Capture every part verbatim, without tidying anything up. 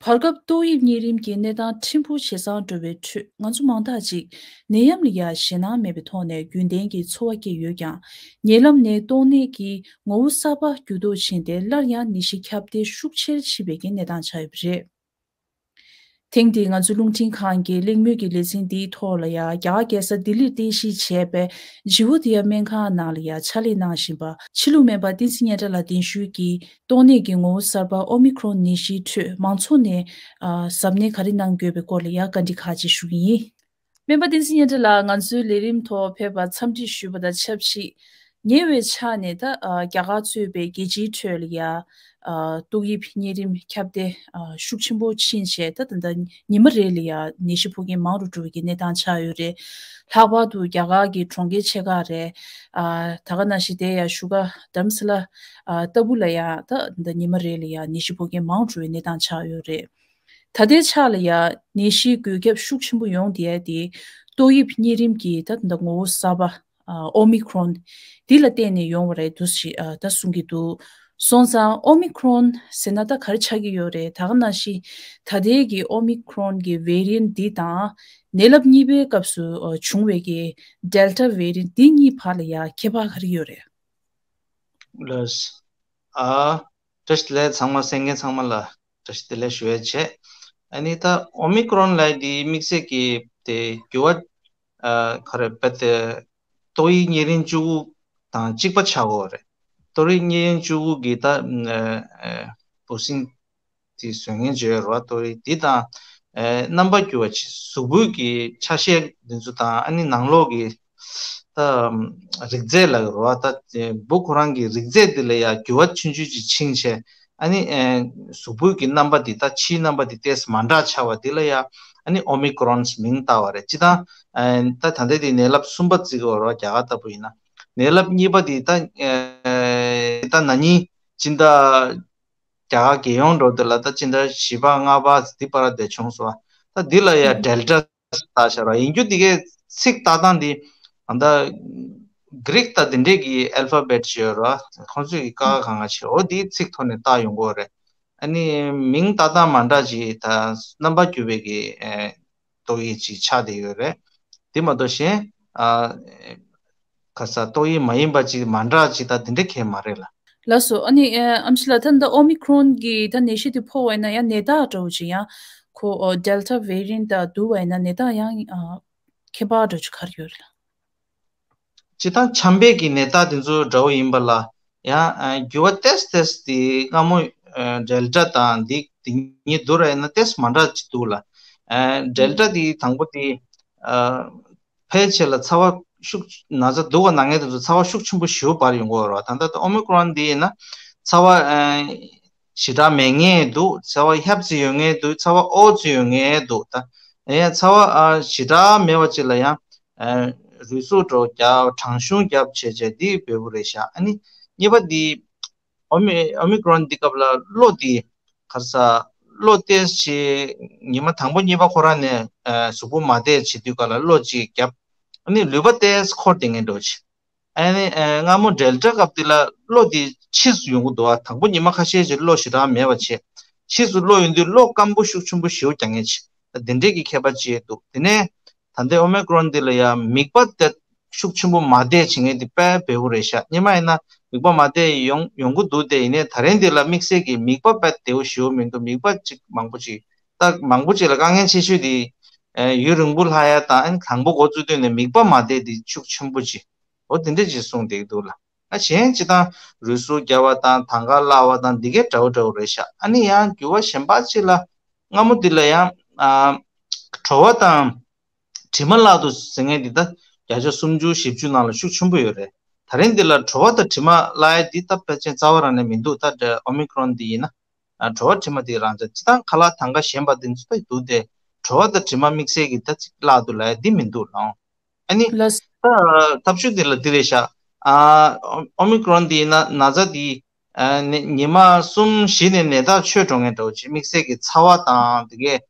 བར་སྐབས་ཏོག་དབྱིབས་གཉན་རིམས་ཀྱི་གནས་སྟངས་ཕྲན་བུ་ཇེ་བཟང་འགྲོ་བའི་ཁྲོད། ང་ཚོ་མང་དག་ཅིག་ནད་ཡམས་ལ་ཡ་ཞེད་སྣང་མེད་པའི་ཐོག་ནས་རྒྱུན་ལྡན་གྱི་འཚོ་བ་སྐྱེལ་ཡོད་ཀྱང་། ཉེ་ལམ་ནས་ཏོག་ནད་ཀྱི་ངོ་བོ་གསར་པ་འགྱུར་ལྡོག་ཕྱིན་ཏེ། སླར་ཡང་ནད་གཞི་ཁྱབ་གདལ་ཤུགས་ཆེར་ཕྱིན་པའི་གནས་སྟངས་ཆགས་ཡོད་པ་རེད། ཐེངས་འདིའི་ང་ཚོའི་རླུང་འཕྲིན་ཁང་གི་གླེང་མོལ་གྱི་ལེ་ཚན་འདིའི་ཐོག་ལ་ཡ། རྒྱ་གར་རྒྱལ་ས་ལྡི་ལིར་རྟེན་གཞི་བྱས་པའི་ཇི་ཝུ་དི་ཡ་སྨན་ཁང་ནང་ལ་ཡ་ཕྱག་ལས་གནང་བཞིན་པ་ཕྱི་ལུགས་སྨན་པ་བསྟན་འཛིན་སྙན་གྲགས་ལགས་གདན་ཞུས་ཀྱིས། ཏོག་ནད་ཀྱི་ངོ་བོ་གསར་པ་ཨོ་མི་ཁྲོན་ནད་གཞིའི་ཁྲོད་མང་ཚོགས་ནས་ཨ་གཟབ་ནན་ག་རེ་གནང་དགོས་པའི་སྐོར་ལ་ཡ་བཀའ་འདྲི་ཁག་ཅིག་ཞུ་གི་ཡིན། སྨན་པ་བསྟན་འཛིན་སྙན་གྲགས་ལགས། ང་ཚོའི་ལས་རིམ་ཐོག་ཕེབས་པར་འཚམས་འདྲི་ཞུས་པ་དང་ཆབས་ཅིག་ཉེ་བའི་ཆར་ནས་ད་ཨ་རྒྱ་གར་གཙོས་པའི་རྒྱལ་སྤྱིའི་ཁྲོད་ལ་ཡ་ཨ་ཏོག་དབྱིབས་གཉན་རིམས་ཁྱབ་གདལ་ཨ་ཤུགས་ཆེན་པོ་ཕྱིན་བྱས། ད་ད་ལྟ་ཉི་མ་རེ་ལ་ཡ་ནད་གཞི་ཕོག་མཁན་མང་རུ་འགྲོ་བའི་གནས་སྟངས་ཆགས་ཡོད་རེད། ལྷག་པར་དུ་རྒྱ་གར་གྱི་གྲོང་ཁྱེར་ཆེ་ཁག་རེད། ཨ་ད་ག་ནང་བཞིན་དེ་ཡ་བཞུགས་སྒར་དྷ་རམ་ས་ལ་ཨ་ལྟ་བུ་ལ་ཡ་ད་ད་ཉི་མ་རེ་ལ་ཡ་ནད་གཞི་ཕོག་མཁན་མང་རུ་འགྲོ་བའི་གནས་སྟངས་ཆགས་ཡོད་རེད། ད་ལྟའི་ཆ་ལ་ཡ་ནད་གཞིའི་འགོས་ཁྱབ་ཤུགས་ཆེན་པོ་ཡོང་བསྡད་ཡ་དེ་ཏོག་དབྱིབས་གཉན་རིམས་ཀྱི་ད་ད་ངོ་བོ་གསར་པ་ཨ་ཨོ་མི་ཁྲོན་འདི་ལ་བརྟེན་ནས་ཡོང་བ་རེད་འདུག་ཞེས་ཨ་ད་གསུང་གི་འདུག་སོང་ཙང་ཨོ་མི་ཁྲོན་ཟེར་ན་ད་ག་རེ་ཆགས་ཀྱི་ཡོད་རེད། ད་ག་ནང་བཞིན་ད་ལྟའི་གི་ཨོ་མི་ཁྲོན་གྱི་ཝེ་རི་ཡན་འདི་དང་ནད་རླབས་གཉིས་པའི་སྐབས་སུ་ཨ་བྱུང་བའི་གི་ཌེལ་ཊ་ཝེ་རི་ཡན་འདི་གཉིས་བར་ལ་ཡ་ཁྱད་པར་ག་རེ་ཡོད་རེད། ལགས། ཨ། བཀྲ་ཤིས་བདེ་ལེགས། ཚང་མ་གསན་མཁན་ཚང་མ་ལ་བཀྲ་ཤིས་བདེ་ལེགས་ཞུ་ཡས་བྱས། ཨ་ནི་ད་ཨོ་མི་ཁྲོན་ལབ་ཡས་འདི་དམིགས་བསལ་གྱི་དེ་འགྱུར་བ་ཨ་ག་རེ་རྦད་དེ་ཏོག་དབྱིབས་གཉན་རིམས་བཅུ་དགུ་དང་གཅིག་པ་ཆགས་ཡོད་རེད། ཏོག་དབྱིབས་གཉན་རིམས་བཅུ་དགུ་གི་ད་ཨ་ཨ་འབུ་སྲིན་དེ་བཟོ་མཁན་བརྗོད་ཡོད་རེད་བ། ཏོག་དབྱིབས་འདི་དང་ཨ་རྣམ་པ་འགྱུར་བ་ཅིག་གཟུགས་པོའི་གི་ཆ་ཤས་འདི་ཚོ་དང་། ཨ་ནི་ནང་ལོགས་ཀྱི་ད་རིགས་རྫས་ལ་རོ་བ་ད་འབུ་ཁོ་རང་གི་རིགས་རྫས་འདི་ལ་ཡ་འགྱུར་བ་ཆུང་ཆུང་ཅིག་ཕྱིན་བྱས། ཨ་ནི་ཨེ་གཟུགས་པོའི་གི་རྣམ་པ་འདི་ད་ཕྱིའི་རྣམ་པ་འདི་ཏོག་ཙམ་མ་འདྲ་ཆགས་པ་འདི་ལ་ཡ་ཨ་ནི་ཨོ་མི་ཁྲོན་མིང་བཏགས་པ་རེད། སྤྱིར་བཏང་ཨེ་ད་ད་ལྟ་འདི་ནད་རླབས་གསུམ་པ་བརྩི་གི་ཡོད་རེད་བ། རྒྱ་གར་ལྟ་བུ་ཡིན་ན། ནད་རླབས་གཉིས་པ་འདི་ད་ཨེ་ད་ན་ནིང་སྤྱི་ཟླ་རྒྱ་གར་རྒྱལ་ཡོངས་འགྲོ་དུས་ལ་ད་སྤྱི་ཟླ་བཞི་པ་ལྔ་པ་འདི་བར་དེ་བྱུང་སོང་བ། ད་འདི་ལ་ཡ་ཨུ་ཌེལ་ཊ་བཏགས་བཞག་ར། ཡིན་རྒྱུ་འདི་གའི་ཚིག་བཏགས་སྟངས་འདི་ཨ་ད་གྷི་རིག་དང་འདི་འདྲས་ཀྱི་ཨལ་ཕ་བེཊ་ཞིག་ཡོད་ར། ཁོང་ཚོས་ཀྱི་ཀ་ཁ་ག་ང་བྱས། འོ་འདིའི་ཚིག་ཐོག་ནས་བཏགས་ཡོང་གི་ཡོད་རེད། ཨ་ནི་མིང་བཏགས་སྟངས་མ་འདྲ་ཅིག་ད་རྣམ་པ་འགྱུར་བའི་གི་ཨེ་ཏོག་དབྱིབས་ཅིག་ཆགས་བསྡད་ཡོད་རེད། འདི་མ་གཏོགས་གཞན་ཨ་ག་ས་ཏོག་དབྱིབས་མ་ཡིན་པ་ཅིག་མ་འདྲ་ཅིག་ད་འདི་འདྲ་གང་ཡང་མ་རེད་ལ། ལགས་སོ། ཨ་ནི་ཨ་ཨེམ་ཆི་ལགས། ད་ལྟ་ཨོ་མི་ཁྲོན་གྱི་ད་ནད་གཞི་དེ་ཕོག་པ་ཡིན་ན་ཡང་ནད་རྟགས་འདྲ་བོ་ཅིག་ཡང་ཁོ་ཨ་ཌེལ་ཊ་ཝེ་རི་ཡན་དང་བསྡུར་བ་ཡིན་ན་ནད་རྟགས་ཡང་ཨ་ཁྱད་པར་འདྲ་བོ་ཅིག་ག་རེ་ཡོད་རེད་ལགས། སྤྱིར་བཏང་ཆམ་པའི་གི་ནད་རྟགས་དེ་ཚོ་འདྲ་བོ་ཡིན་པ་ལ་ཡང་ཨ་འགྱུར་བ་ཏོག་ཙམ་ཏོག་ཙམ་དེ་སྔ་མོ་ཨ་ཌེལ་ཊ་དང་འདི་དེ་གཉིས་བསྡུར་བ་ཡིན་ན་ཏོག་ཙམ་མ་འདྲ་ཅིག་འདུག་ལ། ཨ་ཌེལ་ཊ་དེ་དང་པོ་དེ་ཨ་ཕལ་ཆེར་ལ་ཚ་བ་ཤུགས་ན་ཚ་སྡུག་ག་ན་མཁན་དེ་ཚོ་ཚ་བ་ཤུགས་ཆེན་པོ་ཞེ་པོ་འབར་ཡོང་གི་ཡོད་རེད་བ། ད་ལྟ་ད་ཨོ་མི་ཁྲོན་འདི་ཡིན་ན་ཚ་བ་ཨ་ཞེ་དྲག་མེད་མཁན་འདུག་ཚ་བ་ཧྲབ་ཙམ་ཡོད་མཁན་འདུག་ཚ་བ་འོ་ཙམ་ཡོད་མཁན་འདུག་ད་ཡང་ཚ་བ་ཨ་ཞེ་དྲག་མེད་པ་ཅིག་ལ་ཡང་ཨ་རུས་ཟུག་འདྲ་བོ་རྒྱབ། གྲང་ཤུན་རྒྱབ་བྱས་བྱས་འདི་འབེལ་པོ་རེད་ཤག་ཨ་ནི་གཉིས་པ་འདི་ཨོ་མི་ཨོ་མི་ཁྲོན་འདི་སྐབས་ལ་གློ་འདི་ག་རེ་ཟ། གློ་ཏོག་ཙམ་ཉི་མ་དང་པོ་གཉིས་པ་ཁོ་རང་ནས་ཨ་གཟུགས་པོ་མ་བདེ་བྱེད་དུས་སྐབས་ལ་གློ་ཅིག་རྒྱབ། ཨ་ནི་ལུས་པ་ཏོག་ཙམ་འཁོར་བསྡད་མཁན་འདྲ་བོ་ཅིག་ཨ་ནི་ཨ་སྔ་མོ་ཌེལ་ཊ་སྐབས་དེ་ལ་གློ་དེ་ཕྱིས་སུ་ཡོང་གི་འདུག་ཨ་དང་པོ་ཉི་མ་ཁ་ཤས་ཅིག་གློ་ཞེ་དྲག་མེད་པ་བྱས། ཕྱིས་སུ་གློ་ཡོང་དུས་གློ་སྐམ་པོ་ཤུགས་ཆེན་པོ་ཞེ་པོ་རྒྱག་མཁན་ཅིག་ད་དེ་འདྲས་ཀྱི་ཁྱད་པར་ཅིག་འདུག་དེ་ནས་ད་ལྟའི་ཨོ་མི་ཁྲོན་འདི་ལ་ཡང་མིད་པ་དེ་ཤུགས་ཆེན་པོ་མ་བདེ་བྱེད་མཁན་དེ་དཔེ་འབེལ་པོ་རེད་ཤག་སྔོན་མ་ཡིན་ན་མིད་པ་མ་བདེ་ཡོང་ཡོང་གི་འདུག་དེ་ཡིན་ནའི་ད་རིང་འདི་ལ་དམིགས་བསལ་གྱི་མིད་པ་དཔེ་བདེ་པོ་ཞེ་པོ་མི་འདུག་མིད་པ་ཅིག་མང་པོ་ཅིག་ད་མང་པོ་ཅིག་ལ་དཀའ་ངལ་ཆེ་ཤོས་དེ་ཨ་ཡུན་རིང་པོ་ལྷག་ཡ་དང་། ཨ་ནི་དང་པོ་འགོ་བཙུགས་དུས་ནས་མིད་པ་མ་བདེ་དེ་ཤུགས་ཆེན་པོ་ཅིག་འོ་དེ་འདྲས་ཅིག་གསུངས་བསྡད་ཀྱི་འདུག་ལ། ཨ་གཞན་སྤྱིར་བཏང་རུས་ཟུག་རྒྱབ་པ་དང་དང་ག་བརླག་པ་དང་འདི་གས་འདྲ་བོ་འདྲ་བོ་རེད་ཤག་ཨ་ནི་ཡང་འགྱུར་བ་གཞན་པ་ཅིག་ལ་སྔ་མོ་འདི་ལ་ཡང་ཨ་བྲོ་བ་དང་དྲི་མ་བརླག་འདུག་ཟེར་མཁན་འདི་ད་བརྒྱ་ཆ་སུམ་ཅུ་བཞི་བཅུ་ནང་ལ་ཤུགས་ཆེན་པོ་ཡོད་རེད། ད་རིང་འདི་ལ་བྲོ་བ་དང་དྲི་མ་བརླག་ཡ་འདི་ད་ཕལ་ཆེར་རྩ་བ་རང་ནས་མི་འདུག་ད་ཨོ་མི་ཁྲོན་འདི་ཡིན་ན། ཨ་བྲོ་བ་དྲི་མ་དེ་རང་ཅག་སྤྱིར་བཏང་ཁ་ལག་དང་ག་གཞན་པ་དེ་ཚོ་ད་འདུག་སྟེ། བྲོ་བ་དང་དྲི་མ་དམིགས་བསལ་གྱི་ད་ཅིག་བརླག་འདུག་ལབ་ཡ་འདི་མི་འདུག་ལགས། ཨ་ནི་ལགས། ད་ཐབས་ཤུགས་འདི་ལ་འདི་རེད་ཤག་ཨ་ཨོ་ཨོ་མི་ཁྲོན་འདི་ཡིན་ན་ན་ཚ་འདི་ཨ་ནི་ཉི་མ་གསུམ་བཞི་ནས་ནད་རྟགས་ཆོད་འགྲོ་མཁན་འདྲ་བོ་ཅིག་དམིགས་བསལ་གྱི་ཚ་བ་དང་དེ་གས་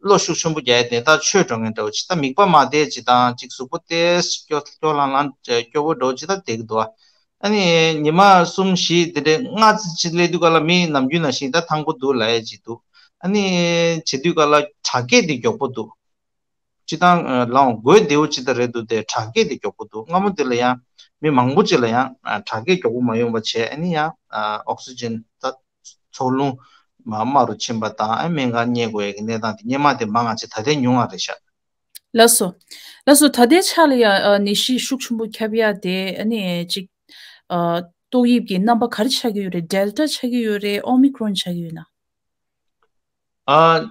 གློ་ཤུགས་ཆེན་པོ་རྒྱག་ཡ་ནད་རྟགས་ཆོད་འགྲོ་མཁན་འདྲ་བོ་ཅིག་ད་མིད་པ་མ་བདེ་ཅིག་དང་ཅིག་གཟུགས་པོ་ཏོག་ཙམ་སྐྱོ་སྐྱོ་ལྷང་ལྷང་སྐྱོ་པོ་འདྲ་བོ་ཅིག་ད་བསྡད་ཀྱི་འདུག་ཨ་ནི་ཉི་མ་གསུམ་བཞི་དེ་འདྲའི་ལྔ་ཙམ་ཅིག་སླེབས་དུས་སྐབས་ལ་མི་ནམ་རྒྱུན་ནང་བཞིན་ད་ཐང་པོ་འདུག་ལབ་ཡ་ཅིག་འདུག་ཨ་ནི་བྱེད་དུས་ག་ལ་དྲག་སྐྱེད་དེ་མགྱོགས་པོ་འདུག་སྤྱི་བཏང་ལའང་འགོས་བདེ་བོ་ཅི་ལྟར་རེད་འདུག་སྟེ་དྲག་སྐྱེད་དེ་མགྱོགས་པོ་འདུག་སྔ་མོ་དེ་ལ་ཡང་མི་མང་པོ་ཅིག་ལ་ཡང་དྲག་སྐྱེད་མགྱོགས་པོ་མ་ཡོང་བ་བྱས། ཨ་ནི་ཡང་ཨོག་སི་ཅན་ད་འཚོ་རླུང་མ་དམའ་རུ་ཕྱིན་པ་དང་ཨ་སྨན་ཁང་རྙེད་དགོས་ཡ་གི་གནས་སྟངས་དེ་སྔོན་མ་དེ་མང་ང་ཆེ་ད་ལྟའི་ཉུང་ང་རེད་ཤག་ལགས་སོ། ལགས་སོ། ད་ལྟའི་ཆ་ལ་ཡ་ནད་གཞི་ཤུགས་ཆེན་པོ་ཁྱབ་ཡ་དེ་ཨ་ནི་ཅིག་ཏོག་དབྱིབས་ཀྱི་རྣམ་པ་ག་རེ་ཆགས་ཀྱི་ཡོད་རེད། ཌེལ་ཊ་ཆགས་ཀྱི་ཡོད་རེད། ཨོ་མི་ཀྲོན་ཆགས་ཀྱི་ཡོད་ན། ཨ།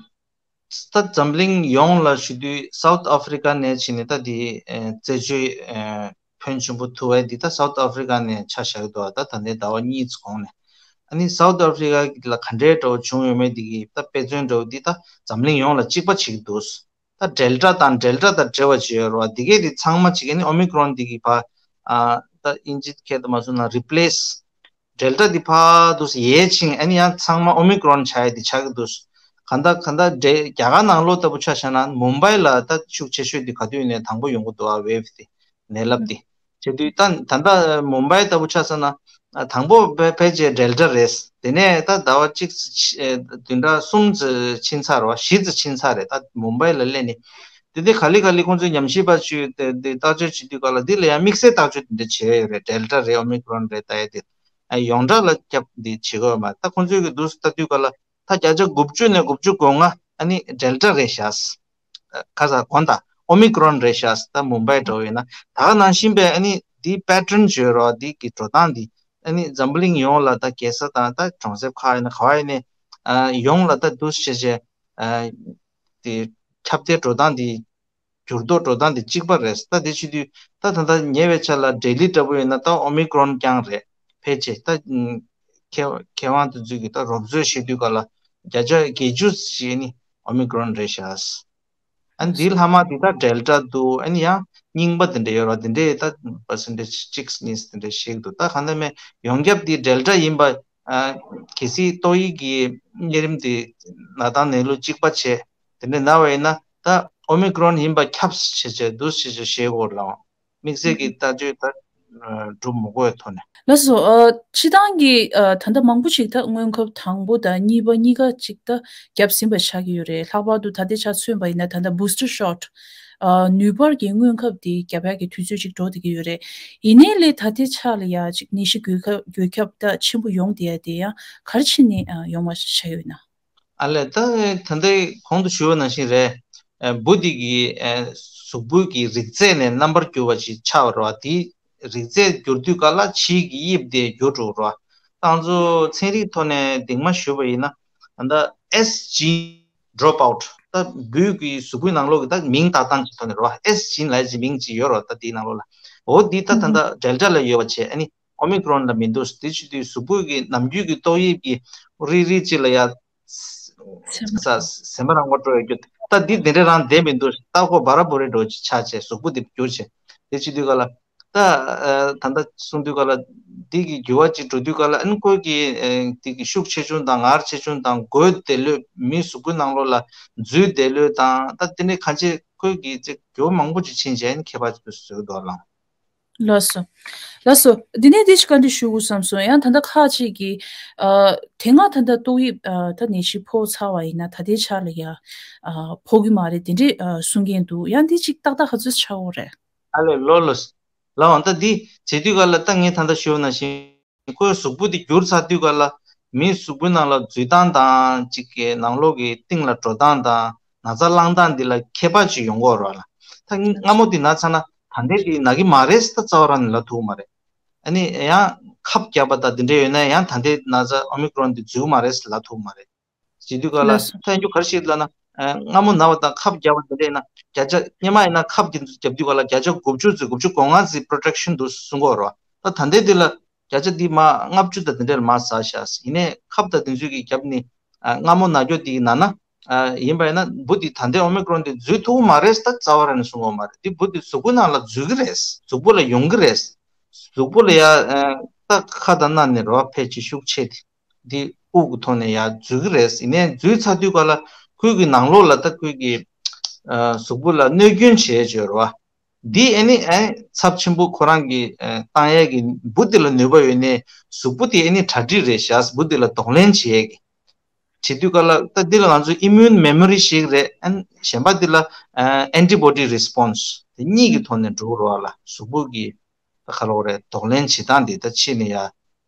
ད་འཛམ་གླིང་ཡོངས་ལ་ཞུ་དུས་སའུ་ཐི་ཨ་ཧྥི་རི་ཀ་ནས་ཕྱིན་ནས་ད་དེ་རྩད་གཅོད་ཕོན་ཆེན་པོ་ཐུབ་པ་དེ་ད་སའུ་ཐི་ཨ་ཧྥི་རི་ཀ་ནས་ཆ་བཞག་གི་འདུག་ད་ད་ལྟའི་ཟླ་བ་གཉིས་ཙམ་གོང་ནས། ཨ་ནི་སའུ་ཐི་ཨ་ཧྥི་རི་ཀ་ལ་ག་འདྲའི་འདྲ་བོ་བྱུང་ཡོད་མེད་དེ་གི་ད་དཔེ་མཚོན་འདྲ་བོ་དེ་ད་འཛམ་གླིང་ཡོངས་ལ་གཅིག་པ་བྱེད་ཀྱི་འདུག་ད་ཌེལ་ཊ་དང་ཌེལ་ཊ་དང་འབྲེལ་བ་ཅིག་ཡོད་རེད་བ། དེ་གས་དེ་ཚང་མ་བྱེད་ཀྱི་ནི་ཨོ་མི་ཀྲོན་དེ་གི་ཕ། ཨ། ད་དབྱིན་ཇི་སྐད་དུ་མ་སོང་ན་རི་པི་ལེ་སི། ཌེལ་ཊ་དེ་ཕར་འདུག་སེ་ཡལ་ཕྱིན། ཨ་ནི་ཡང་ཚང་མ་ཨོ་མི་ཀྲོན་ཆགས་ཡ་དེ་ཆགས་ཀྱི་འདུག་གང་ལྟར་གང་ལྟར་ཌེ་རྒྱ་གར་ནང་ལོགས་ལྟ་བུ་ཆ་བཞག་ན་མུམ་བྷའི་ལ་ད་ཤུགས་ཆེ་ཤོས་དེ་ག་དུས་ནས་དང་པོ་ཡོང་གི་འདུག་ཨ་ཝེབ་དེ་ནད་རླབས་དེ། བྱེད་དུས་ད་ད་ལྟ་མུམ་བྷའི་ལྟ་བུ་ཆ་བཞག་ན་དང་པོ་ཕལ་ཕལ་ཆེར་ཌེལ་ཊ་རེད། དེ་ནས་ད་ཟླ་བ་གཅིག་བདུན་ཕྲག་གསུམ་ཙམ་ཕྱིན་ཚར་བ། བཞི་ཙམ་ཕྱིན་ཚར་རེད། ད་མུམ་བྷའི་ལ་སླེབས་ནས་དེ་དེ་ག་ལེ་ག་ལེ་ཁོང་ཚོས་ཉམས་ཞིབ་པ་ཚོས་དེ་དེ་བརྟག་དཔྱད་བྱེད་དུས་ག་ལ་འདི་ལ་ཡང་དམིགས་བསལ་བརྟག་དཔྱད་དེ་འདྲ་བྱས་ཡོད་རེད། ཌེལ་ཊ་རེད། ཨོ་མི་ཀྲོན་རེད། ད་ཡ་དེ་ཡོངས་གྲགས་ལ་ཁྱབ་འདི་བྱེད་དགོས་མ་ད་ཁོང་ཚོས་གི་འདུག་སེ་ལྟ་དུས་ག་ལ། ད་བརྒྱ་ཆ་དགུ་བཅུ་ནས་དགུ་བཅུ་གོ་ལྔ་ཨ་ནི་ཌེལ་ཊ་རེད་ཤག་ཁ་ས་གོང་དང་ཨོ་མི་ཀྲོན་རེད་ཤག་ད་མུམ་བྷའི་འགྲོ་བས་ན་ད་ག་ནང་བཞིན་པའི་ཨ་ནི་འདི་པེ་ཊརན་བརྗོད་རོགས་འདི་གི་འགྲོ་སྟངས་འདི་ཨ་ནི་འཛམ་བུ་གླིང་ཡོངས་ལ་ད་རྒྱལ་ས་དང་ད་གྲོང་གསེབ་ཁག་ཡིན་ན་ག་བ་ཡིན་ནའི་ཡོངས་ལ་ད་འདུག་སེ་བྱས་བྱས་འདི་ཁྱབ་གདལ་འགྲོ་སྟངས་འདི་འགྱུར་ལྡོག་འགྲོ་སྟངས་འདི་གཅིག་པ་རེད། ད་དེ་བྱེད་དུས་ད་ད་ལྟ་ཉེ་བའི་ཆར་ལ་ལྡི་ལི་འདྲ་པོ་ཡིན་ན་ད་ཨོ་མི་ཀྲོན་རྐྱང་རེད། ཕལ་ཆེར་ད་མཁས་མཁས་དབང་དེ་ཚོས་ཀྱི་ད་རོབ་ཚོད་བྱེད་དུས་ག་ལ་བརྒྱ་ཆ་བརྒྱད་ཅུ་ཞིག་ནི་ཨོ་མི་ཀྲོན་རེད་ཤག་ཨ་ནི་འདིའི་ལྷག་མ་འདི་ད་ཌེལ་ཊ་འདུག་ཨ་ནི་ཡང་རྙིང་པ་དེ་འདྲ་ཡོད་རེད་བ། དེ་འདྲའི་ད་པར་སེན་ཊེ་ཇི་གཅིག་གཉིས་དེ་འདྲ་ཞིག་འདུག་ད་གང་ལྟར་མེད་ཡོངས་ཁྱབ་འདི་ཌེལ་ཊ་ཡིན་པ། ཨ། གལ་སྲིད་ཏོག་དབྱིབས་ཀྱི་གཉན་རིམས་དེ་ན་སྟངས་ནད་ལུགས་གཅིག་པ་བྱས་དེ་འདྲ་ན་བ་ཡིན་ན་ད་ཨོ་མི་ཀྲོན་ཡིན་པ་ཁྱབ་བྱས་བྱས་འདུག་བྱས་བྱས་ཤེས་དགོས་རེད་བ། དམིགས་བསལ་གྱི་ལྟ་སྤྱོད་ད་སྒྲུབ་མི་དགོས་ཐོག་ནས། ལགས་སོ། ཨ། སྤྱི་བཏང་གི་ཨ། ད་ལྟ་མང་པོ་ཞིག་ད་སྔོན་ཁབ་དང་པོ་དང་གཉིས་པ་གཉིས་ཀ་ཅིག་ད་བརྒྱབ་ཟིན་པ་ཆགས་ཀྱི་ཡོད་རེད། ལྷག་པར་དུ་ད་ལྟའི་ཆ་མཚོན་པ་ཡིན་ན་ད་ལྟ་བུ་སི་ཊར་ཤོ་ཊི་ཨ། ནུས་པར་གྱི་སྔོན་ཁབ་དེ་བརྒྱབ་ཡག་གི་དུས་ཚོད་ཅིག་འགྲོ་བསྡད་ཀྱི་ཡོད་རེད། ཡིན་ནའི་ལས་ད་ལྟའི་ཆ་ལ་ཡ་ཅིག་ནད་གཞི་འགོས་ཁྱབ་འགོས་ཁྱབ་ད་ཆེན་པོ་ཡོང་བསྡད་ཡ་དེ་ཡང་ག་རེ་བྱས་ནས་ཨ། ཡོང་བ་ཆགས་ཡོད་ན། ཨ་ལས་ད་ད་ལྟའི་གོང་དུ་ཞུས་པ་ནང་བཞིན་རེད། ཨ། འབུ་འདི་གི་ཨ། གཟུགས་པོའི་གི་རིགས་རྫས་ནས་རྣམ་པར་གྱུར་པ་ཞིག་ཆགས་པ་རེད་བ། དེའི་རིགས་རྫས་འགྱུར་དུས་ག་ལ་ཕྱིའི་གི་དབྱིབས་དེ་འགྱུར་འགྲོ་གི་རེད་བ། ད་ང་ཚོ་ཚན་རིག་ཐོག་ནས་གདེང་མ་ཞུས་པ་ཡིན་ན་ད་ལྟ་ཨེས་ཇིན་ཌོབ་ཨའུཊ། ད་འབུ་གི་གཟུགས་པོའི་ནང་ལོགས་ཀྱི་ད་མིང་བཏགས་སྟངས་ཀྱི་ཐོག་ནས་རེད་བ། ཨེས་ཇིན་ལབ་ཀྱི་མིང་ཅིག་ཡོད་རེད་བ། ད་དེའི་ནང་ལོགས་ལ། འོ་འདི་ད་ད་ལྟ་ཌེལ་ཊ་ལ་ཡོད་པ་བྱས། ཨ་ནི་ཨོ་མི་ཀྲོན་ལ་མི་འདུག་དེ་བྱེད་དུས་གཟུགས་པོ་གི་ནམ་རྒྱུན་གྱི་ཏོག་དབྱིབས་ཀྱི་རིལ་རིལ་ཅིག་ལ་ཡ་ས་སེམས་པ་རང་མགོ་སྤྲོ་ཡོད་རྒྱུ་ད་འདི་འདི་འདྲ་རང་བསྡད་མི་འདུག་ལྟ་སྐོར་བ་ར་བུ་རེ་འགྲོ་ཅིག་ཆགས་བྱས་གཟུགས་པོ་འདི་འགྱུར་བྱས་དེ་བྱེད་དུས་ག་ལ། ད་ཨ། ད་ལྟ་གསུང་དུས་ག་ལ་འདི་གི་འགྱུར་བ་ཅིག་འགྲོ་དུས་ག་ལ་ཨ་ནི་ཁོའི་གི་ཨ། འདི་གི་ཤུགས་ཆེ་ཆུང་དང་ངར་ཆེ་ཆུང་དང་འགོས་བདེ་ལོས་མིའི་གཟུགས་པོའི་ནང་ལོགས་ལ་འཛུལ་བདེ་ལོས་དང་ད་དེ་ནས་གང་ཅི་ཁོའི་གི་ཅིག་འགྱུར་བ་མང་པོ་ཅིག་ཕྱིན་བྱས་ཨ་ནི་ཁྱད་པར་ཅིག་ཏུ་བཟོས་འདུག་ལགས། ལགས་སོ། ལགས་སོ། འདི་ནས་འདི་ཞིག་བཀའ་འདྲི་ཞུ་དགོས་བསམ་སོང་། ཡང་ད་ལྟ་ཁག་ཅིག་གིས་ཨ། དེ་སྔ་ད་ལྟ་ཏོག་དབྱིབས་ཨ། ད་ནད་གཞི་ཕོག་ཚར་བ་ཡིན་ན་ད་ལྟའི་ཆ་ལ་ཡ་ཨ། ཕོག་གི་མ་རེད་དེ་འདྲས་ཨ། གསུང་མཁན་འདུག་ཡང་འདི་ཅིག་ཏག་ཏག་ག་ཚོད་ཆགས་ཡོད་རེད། ཨ་ལས་ལོ་ལོ། ལའང་ད་འདི་བྱེད་དུས་ག་ལ་ད་ངས་ད་ལྟ་ཞུས་པ་ནང་བཞིན་ཁོའི་གཟུགས་པོ་འདི་འགྱུར་ཚར་དུས་ག་ལ་མིའི་གཟུགས་པོའི་ནང་ལ་འཛུལ་སྟངས་དང་ཅིག་གི་ནང་ལོགས་ཀྱི་གཏིང་ལ་འགྲོ་སྟངས་དང་ན་ཚ་བསླང་སྟངས་འདི་ལ་ཁྱད་པར་ཅིག་ཡོང་གི་ཡོད་རེད་བ་ལ། ད་སྔ་མོ་འདི་ན་ཚར་ན་ད་ལྟའི་འདི་ན་གི་མ་རེད་ད་རྩ་བ་རང་ནས་ལབ་ཐུབ་ཀྱི་མ་རེད། ཨ་ནི་ཡང་ཁབ་བརྒྱབ་པ་དང་འདི་འདྲ་ཡོད་ན་ཡང་ད་ལྟའི་ན་ཚ་ཨོ་མི་ཀྲོན་འདི་འཛུལ་གི་མ་རེད་ལབ་ཐུབ་ཀྱི་མ་རེད། བྱེད་དུས་ག་ལ་ལགས་སོ། ཐོན་རྒྱུ་ག་རེ་ཞིག་ལབ་ན། ཨ། སྔ་མོ་ན་བ་དང་ཁབ་བརྒྱབ་པ་དེ་འདྲ་ཡིན་ན་བརྒྱ་ཆ་སྔོན་མ་ཡིན་ན་ཁབ་དེ་ཚོ་བརྒྱབ་དུས་ག་ལ་བརྒྱ་ཆ་དགུ་བཅུ་ཙམ་དགུ་བཅུ་གོ་ལྔ་ཙམ་པྲོ་ཊེག་ཤན་འདུག་གསུང་གི་ཡོད་རེད་བ། ད་ད་ལྟའི་དེ་ལ་བརྒྱ་ཆ་འདི་མ་ལྔ་བཅུ་དང་དེ་འདྲ་ལ་མ་ཟ་ཤག་ཡིན་ནའི་ཁབ་དང་དེ་ཚོའི་གི་རྒྱབ་ནི། ཨ། སྔ་མོ་ན་རྒྱུ་དེ་ན་ན། ཨ། ཡིན་པ་ཡིན་ན་འབུ་དེ་ད་ལྟའི་ཨོ་མི་ཀྲོན་དེ་འཛུལ་ཐུབ་ཀྱི་མ་རེད་ད་རྩ་བ་རང་ནས་གསུང་གི་ཡོད་མ་རེད། དེ་འབུ་དེ་གཟུགས་པོའི་ནང་ལ་འཛུལ་གི་རེད། གཟུགས་པོ་ལ་ཡོང་གི་རེད། གཟུགས་པོ་ལ་ཡ། ཨ། ད་ཁ་དང་སྣ་ནས་རེད་བ་ཕལ་ཆེར་ཤུགས་ཆེ་དེ། འདི་དབུགས་ཀྱི་ཐོག་ནས་ཡར་འཛུལ་གྱི་རེད། ཡིན་ནའི་འཛུལ་ཚར་དུས་ག་ལ་ཁོའི་གི་ནང་ལོགས་ལ་ད་ཁོའི་གི་ཨ། གཟུགས་པོ་ལ་གནོད་སྐྱོན་བྱེད་བྱེད་རེད་བ། འདི་ཨ་ནི་ཨ་ཚབས་ཆེན་པོ་ཁོ་རང་གི་ཨ། བཏང་ཡས་ཀྱི་འབུ་འདི་ལ་ནུས་པ་ཡོད་ནའི་གཟུགས་པོ་དེ་ཨ་ནི་གྲ་སྒྲིག་རེད་ཤག་འབུ་འདི་ལ་གདོང་ལེན་བྱེད་ཡས་ཀྱི། བྱེད་དུས་ག་ལ་ད་འདི་ལ་ང་ཚོ་immune memory ཞིག་རེད། ཨན་གཞན་པ་འདི་ལ་ཨ་antibody response དེ་གཉིས་ཀྱི་ཐོག་ནས་འགྲོ་རོགས་ལ་གཟུགས་པོ་གི་ད་ག་ལོག་རེད། གདོང་ལེན་བྱེད་སྟངས་འདི་ད་ཕྱི་ནས་ཡ་ཨ་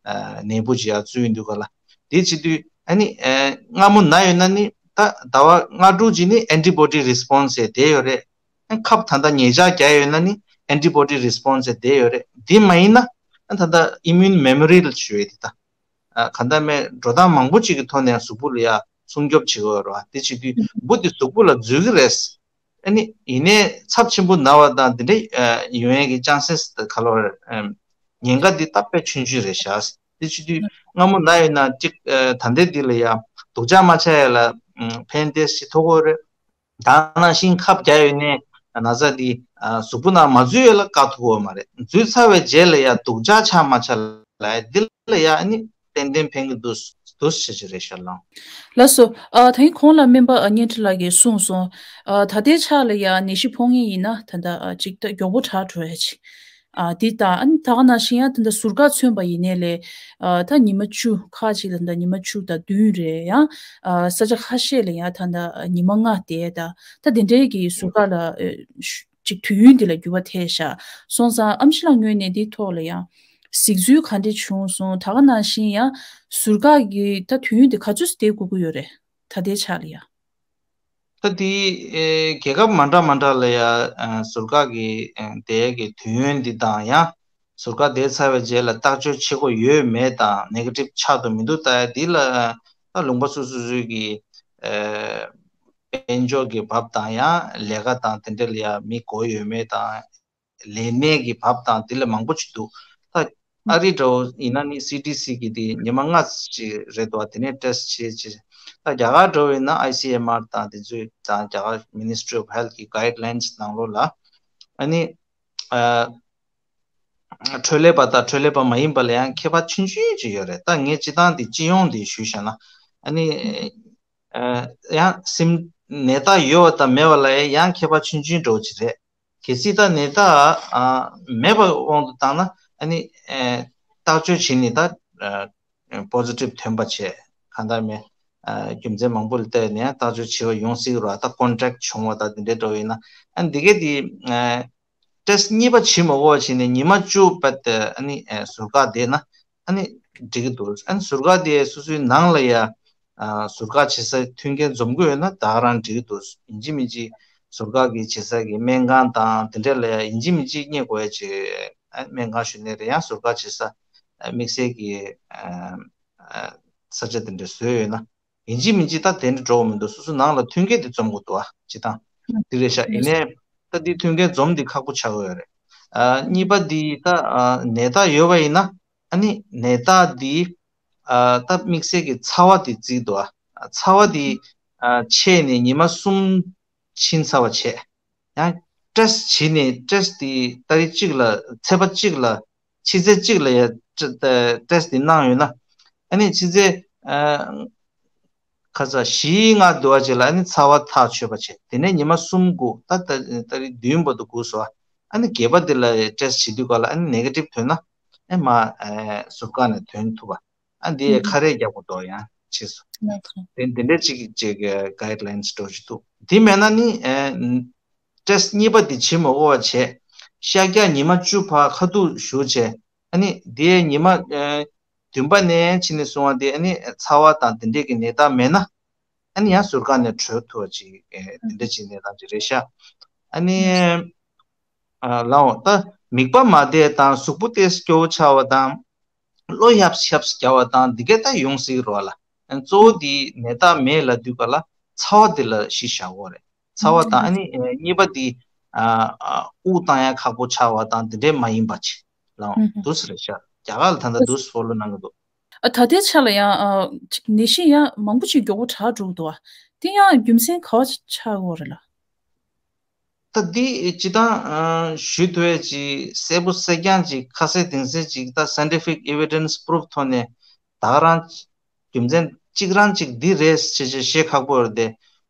ནད་འབུ་ཅིག་ཡ་བཙུགས་ཡོང་དུས་ག་ལ་འདི་བྱེད་དུས་ཨ་ནི་ཨ་སྔ་མོ་ན་ཡོད་ན་ནི་ད་ཟླ་བ་ལྔ་དྲུག་ཅིག་ནི་antibody response ཡ་དེ་ཡོད་རེད། ཨ་ཁབ་ད་ལྟ་ཉེ་ཆར་རྒྱག་ཡོད་ན་ནི་antibody response ཡ་དེ་ཡོད་རེད། འདི་མ་ཡིན་ན་ཨ་ད་ལྟ་immune memory ལ་ཞུ་ཡོད་དེ་ད། ཨ་ག་འདྲ་མེད་འགྲོ་སྟངས་མང་པོ་ཅིག་གི་ཐོག་ནས་གཟུགས་པོ་ལ་ཡ་སྲུང་སྐྱོབ་བྱེད་དགོས་རེད་བ། དེ་བྱེད་དུས་འབུ་དེ་གཟུགས་པོ་ལ་འཛུལ་གི་རེད། ཨ་ནི་ཡིན་ནའི་ཚབས་ཆེན་པོ་ན་བ་དང་དེ་འདྲ་ཡོང་ཡས་ཀྱི་chances དེ་ག་ལོ་རེད། ཉེན་ཁ་འདི་ད་དཔེ་ཆུང་ཆུང་རེད་ཤག་དེ་བྱེད་དུས་སྔ་མོ་ན་ཡོད་ན་གཅིག་ད་ལྟའི་འདི་ལ་ཡ་སྡུག་ཅག་མ་ཆགས་ཡས་ལ་ཕན་ཏེ་ཞིག་ཐོགས་ཀྱི་ཡོད་རེད། ད་ནང་བཞིན་ཁབ་རྒྱག་ཡོད་ནའི་ན་ཚ་འདི་གཟུགས་པོ་ནང་མ་འཛུལ་ཡོད་ལ་བཀག་ཐུབ་ཀྱི་ཡོད་མ་རེད། འཛུལ་ཚར་བའི་རྗེས་ལ་ཡ་སྡུག་ཅག་ཆགས་མ་ཆགས་ལ་འདི་ལ་ཡ་ཨ་ནི་ཏན་ཏན་ཕན་གྱི་འདུག་འདུག་ཞེས་ཅིག་རེད་ཤག་ལགས། ལགས་སོ། ཨ་ད་ཡིན་གོང་ལ་སྨན་པ་ཨ་གཉན་ཁྲི་ལགས་ཀྱིས་གསུངས་སོང་། ཨ་ད་ལྟའི་ཆ་ལ་ཡ་ནད་གཞི་ཕོག་མཁན་ཡིན་ན་ད་ལྟ་ཨ་ཅིག་ད་མགྱོགས་པོ་དྲག་འགྲོ་ཡ་ཅིག་ཨ་འདི་དང་ཨ་ནི་ད་ག་ནང་བཞིན་ཡང་ད་ལྟ་ཟུར་བཀག་མཚོན་པ་ཡིན་ནའི་ལས་ཨ་ད་ཉི་མ་བཅུ་ཁག་ཅིག་ལ་ད་ཉི་མ་བཅུ་དང་བདུན་རེད། ཡང་ཨ་ས་ཆ་ཁ་ཤས་ལ་ཡང་ད་ད་ཉི་མ་ལྔ་བསྡད་ད་ད་དེ་འདྲའི་གི་ཟུར་བཀག་ལ་ཨ་ཅིག་དུས་ཡུན་འདི་ལ་འགྱུར་བ་ཐེབས་ཤག་སོང་ཙང་ཨ་མ་ཆེ་ལགས་ངོས་ནས་འདིའི་ཐོག་ལ་ཡང་གཟིགས་ཚུལ་ག་འདྲ་བྱུང་སོང་། ད་ག་ནང་བཞིན་ཡང་ཟུར་བཀག་གི་ད་དུས་ཡུན་འདི་ག་ཚོད་བསྡད་དགོས་ཀྱི་ཡོད་རེད་ད་ལྟའི་ཆ་ལ་ཡང་། ད་དེ་ཨེ་རྒྱལ་ཁབ་མ་འདྲ་མ་འདྲ་ལ་ཡ་ཨ་ཟུར་བཀག་གི་ཨེ་བསྡད་ཀྱི་དུས་ཡུན་འདི་དང་ཡང་ཟུར་བཀག་བསྡད་ཚར་བའི་རྗེས་ལ་བརྟག་དཔྱད་བྱེད་དགོས་ཡོད་མེད་དང་ནེ་གེ་ཊིབ་ཆགས་འདུག་མི་འདུག་ལྟ་ཡ་འདི་ལ་ཨ་ད་ལུང་པ་སོ་སོ་སོའི་གི་ཨེ་དཔལ་འབྱོར་གྱི་བབ་དང་ཡང་ལས་ཀ་དང་དེ་འདྲ་ལ་ཡ་མི་དགོས་ཡོད་མེད་དང་། ལས་གནས་ཀྱི་བབ་དང་དེ་ལས་མང་པོ་ཅིག་འདུག་ད་ཨ་རི་འདྲ་བོ་ཡིན་ན་ནི་སི་ཌི་སི་གི་དེ་ཉི་མ་ལྔ་ཅིག་རེད་འདུག་དེ་ནས་ཊེ་སི་ཊི་བྱེད་ཅིག་ད་རྒྱ་གར་འདྲ་བོ་ཡིན་ན་ཨའི་སི་ཨེམ་ཨར་དང་དེ་ཚོའི་དང་རྒྱ་གར་Ministry of Health གི་guidelines ནང་ལོགས་ལ་ཨ་ནི་ཨ་འཕྲོད་ལས་པ་དང་འཕྲོད་ལས་པ་མ་ཡིན་པ་ལ་ཡང་ཁྱད་པར་ཆུང་ཆུང་ཅིག་ཡོད་རེད། ད་ངས་སྤྱི་བཏང་དེ་སྤྱི་ཡོངས་དེ་ཞུས་བཞག་ན་ཨ་ནི་ཨ་ཡང་སིམ་ནད་རྟགས་ཡོད་པ་དང་མེད་པ་ལ་ཡང་ཁྱད་པར་ཆུང་ཆུང་འདྲ་བོ་ཅིག་རེད། གལ་སྲིད་ད་ནད་རྟགས་ཨ་མེད་པ་དབང་དུ་བཏང་ན་ཨ་ནི་ཨེ་བརྟག་དཔྱད་བྱས་ནས་ད་ཨ་པོ་སི་ཊིབ་ཐོན་པ་བྱས་གང་ལྟར་མེད་ཨ་རྒྱུ་མཚན་མང་པོ་ལ་བལྟས་ནས་བརྟག་དཔྱད་བྱེད་པ་ཡོང་སྲིད་རོགས། ད་ཀོན་ཊེག་བྱུང་བ་ད་དེ་འདྲའི་འདྲ་བོ་ཡིན་ན་ཨ་ནི་འདི་གས་དེ་ཨ་ཊེ་སི་ཊི་གཉིས་པ་བྱེད་མ་དགོས་པ་བྱས་ནས་ཉི་མ་བཅུ་བར་དུ་ཨ་ནི་ཨེ་ཟུར་བཀག་བསྡད་ན་ཨ་ནི་འགྲིག་གི་འདུག་ཨ་ནི་ཟུར་བཀག་དེ་སོ་སོའི་ནང་ལ་ཡ་ཨ་ཟུར་བཀག་བྱེད་ས་མཐུན་རྐྱེན་འཛོམས་ཀྱི་ཡོད་ན་ད་ག་རང་འགྲིག་གི་འདུག་ཡིན་གཅིག་མིན་གཅིག་ཟུར་བཀག་གི་བྱེད་ས་གི་སྨན་ཁང་དང་དེ་འདྲ་ལ་ཡ་ཡིན་གཅིག་མིན་གཅིག་རྙེད་དགོས་ཡ་ཅིག་ཨ་སྨན་ཁང་ཞུ་ནས་རེད། ཡང་ཟུར་བཀག་བྱེད་ས་ཨ་དམིགས་བསལ་གྱི་ཨ་ཨ་ས་ཆ་དེ་འདྲ་བཟོས་ཡོད་ན་ཡིན་གཅིག་མིན་གཅིག་ད་དེ་འདྲ་འགྲོ་གི་མི་འདུག་སོ་སོ་ནང་ལ་མཐུན་རྐྱེན་དེ་འཛོམས་དགོས་འདུག་ཨ་སྤྱི་བཏང་འདི་རེད་ཤག་ཡིན་ནའི་ད་འདི་མཐུན་རྐྱེན་འཛོམས་འདི་ཁག་པོ་ཆགས་ཀྱི་ཡོད་རེད། ཨ་གཉིས་པ་འདི་ད་ཨ་ནད་རྟགས་ཡོད་པ་ཡིན་ན་ཨ་ནི་ནད་རྟགས་འདི་ཨ་ད་དམིགས་བསལ་གྱི་ཚ་བ་འདི་བརྩིས་འདུག་ཨ་ཚ་བ་འདི་ཨ་ཆད་ནས་ཉི་མ་གསུམ་ཕྱིན་ཚར་བ་བྱས། ཡང་ཊེ་སི་ཊི་བྱས་ནས་ཊེ་སི་ཊི་འདི་ཏ་རིག་གཅིག་ལ་ཚེས་པ་གཅིག་ལ་ཕྱི་ཚེས་གཅིག་ལ་ཡ་ཊེ་སི་ཊི་འདི་གནང་ཡོད་ན་ཨ་ནི་ཕྱི་ཚེས་ཨ་ཁ་ཚ་བཞི་ལྔ་འདུག་བ་ཅིག་ལ་ཨ་ནི་ཚ་བ་ཐག་ཆོད་པ་བྱས། དེ་ནས་ཉི་མ་གསུམ་སྒུག་ད་ད་ཏ་རིག་བདུན་བར་དུ་སྒུག་སོང་། ཨ་ནི་བརྒྱད་པ་འདི་ལ་ཊེ་སི་ཊི་བྱེད་དུས་ག་ལ་ཨ་ནི་ནེ་གེ་ཊིབ་ཐོན་ན་ཨེ་མ་ཨེ་ཟུར་བཀག་ནས་ཐོན་ཐུབ་པ། ཨ་འདི་ཡ་ཁ་རས་རྒྱག་དགོས་འདུག་ཡང་ཕྱིས་སུ། དེ་འདི་འདྲ་ཅིག་ཅིག་གི་གའིཌ་ལའིན་སི་འགྲོ་གི་འདུག་དེ་མེད་ན་ནི་ཨེ་ཊེ་སི་ཊི་གཉིས་པ་འདི་བྱེད་མ་དགོས་པ་བྱས། ཤར་རྒྱག་ཉི་མ་བཅུ་བར་ཁ་ཐུག་བཞུགས་བྱས། ཨ་ནི་དེའི་ཉི་མ་ཨེ་བདུན་པ་ནས་ཕྱིན་ནས་བཟུང་བ་དེ་ཨ་ནི་ཚ་བ་དང་དེ་འདྲས་ཀྱི་ནད་རྟགས་མེད་ན་ཨ་ནི་ཡང་ཟུར་བཀག་ནས་གྲོལ་ཐུབ་པ་ཅིག་ཨེ་དེ་འདྲ་ཅིག་གནས་སྟངས་ཅིག་རེད་ཤག་ཨ་ནི་ཨ་ལའོ་ད་མིད་པ་མ་བདེ་དང་གཟུགས་པོ་ཏོག་ཙམ་སྐྱོ་བོ་ཆགས་པ་དང་། བློ་ཧྱབ་ཧྱབ་རྒྱག་པ་དང་འདི་གས་ད་ཡོང་སྲིད་རོགས་ལ། གཙོ་བོ་འདི་ནད་རྟགས་མེད་ལབ་དུས་ག་ལ་ཚ་བ་འདི་ལ་གཞི་བཞག་དགོས་རེད། ཚ་བ་དང་ཨ་ནི་གཉིས་པ་འདི་ཨ་ཨ་དབུགས་བཏང་ཡ་ཁག་པོ་ཆགས་པ་དང་འདི་འདྲས་མ་ཡིན་པ་ཅིག་ལའོ་འདུག་སེ་རེད་ཤག་རྒྱ་གར་ལ་ད་ལྟ་འདུག་སེ་ཕོ་ལོ་གནང་གི་འདུག་ཨ་ད་ལྟའི་ཆ་ལ་ཡང་ཨ་ཅིག་ནད་གཞི་ཡང་མང་པོ་ཅིག་མགྱོགས་པོ་དྲག་འགྲོ་གི་འདུག་བ། དེ་ཡང་རྒྱུ་མཚན་ག་བ་ཆགས་ཀྱི་ཡོད་རེད་ལ། ད་འདི་སྤྱི་བཏང་ཨ་ཞུ་ཐུབ་ཡས་ཅིག་གསལ་པོ་གསལ་རྐྱང་ཅིག་ཁ་གསལ་གཏིང་གསལ་ཅིག་ད་སའེན་ཊི་ཕིག་ཨི་ཝི་ཌེན་སི་པུ་རུབ་ཐོག་ནས་ད་ག་རང་རྒྱུ་མཚན་གཅིག་རང་ཅིག་འདི་རེད་ཅེས་ཅེས་བཤད་ཁག་པོ་རེད་དེ།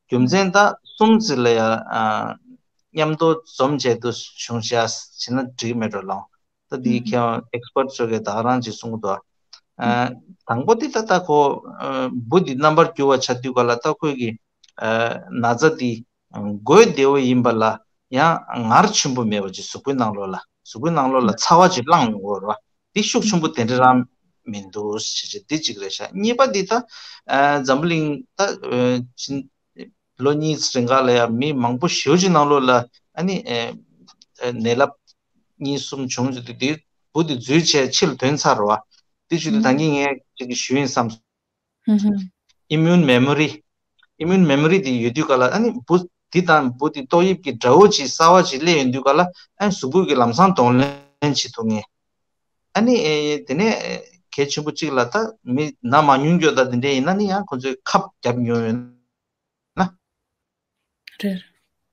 རྒྱུ་མཚན་ད་གསུམ་ཙམ་ལ་ཡ་ཨ་མཉམ་དུ་འཛོམས་བྱས་དུ་བྱུང་བྱས་བྱས་ན་འགྲིག་མེད་འགྲོ་ལོང་། ད་འདི་ཁྱེད་ཨེག་སི་པར་ཊི་ཚོ་གིས་ད་ག་རང་ཅིག་གསུང་གི་འདུག་ཨ། དང་པོ་དེ་ད་ལྟ་ཁོ་ཨ་འབུ་དེ་རྣམ་པར་འགྱུར་བ་ཆགས་དུས་ག་ལ་ད་ཁོས་ཀྱི་ཨ་ན་ཚ་དེ་འགོས་བདེ་བོ་ཡིན་པ་ལ་ཡང་ངར་ཆེན་པོ་མེད་པ་ཅིག་གཟུགས་པོའི་ནང་ལོགས་ལ་གཟུགས་པོའི་ནང་ལོགས་ལ་ཚ་བ་ཅིག་བསླངས་ཡོང་གི་ཡོད་རེད་བ། དེ་ཤུགས་ཆེན་པོ་དེ་འདྲ་རང་མི་འདུག་ཞེས་བྱས་འདི་གཅིག་རེད་ཤག་གཉིས་པ་འདི་ད་ཨ་འཛམ་བུ་གླིང་ད་ཨ་ཕྱིན་ལོ་གཉིས་རིང་ག་ལ་ཡང་མི་མང་པོ་ཞེ་པོ་ཅིག་ནང་ལོགས་ལ་ཨ་ནི་ཨ་ཨ་ནད་རླབས་གཉིས་གསུམ་བྱུང་ཚུལ་དེ་དེ་འབུ་དེ་འཛུལ་བྱས་ཕྱི་ལ་ཐོན་ཚར་བ། དེ་བཞིན་དུ་ད་གིན་ངས་ཅིག་ཞུས་ཡིན་བསམ། ཧུམ་ཧུམ། ཨི་མིའུན་མེ་མོ་རི། ཨི་མིའུན་མེ་མོ་རི་དེ་ཡོད་དུས་ག་ལ་ཨ་ནི་འབུ་དེ་དང་འབུ་དེ་ཏོག་དབྱིབས་ཀྱི་དགྲ་བོ་ཅིག་གསར་བ་ཅིག་སླེབས་ཡོང་དུས་ག་ལ་ཨ་ནི་གཟུགས་པོ་གི་ལམ་སང་གདོང་ལེན་བྱེད་ཐུབ་ངེས། ཨ་ནི་ཨེ་དེ་ནས་ཨེ་གལ་ཆེན་པོ་གཅིག་ལ་ད་མི་ན་མ་མྱོང་རྒྱུ་ད་དེ་འདྲ་ཡིན་ན་ནི་ཡང་ཁོ་ཚོས་ཁབ་བརྒྱབ་མྱོང་ཡོད་ན། རེད།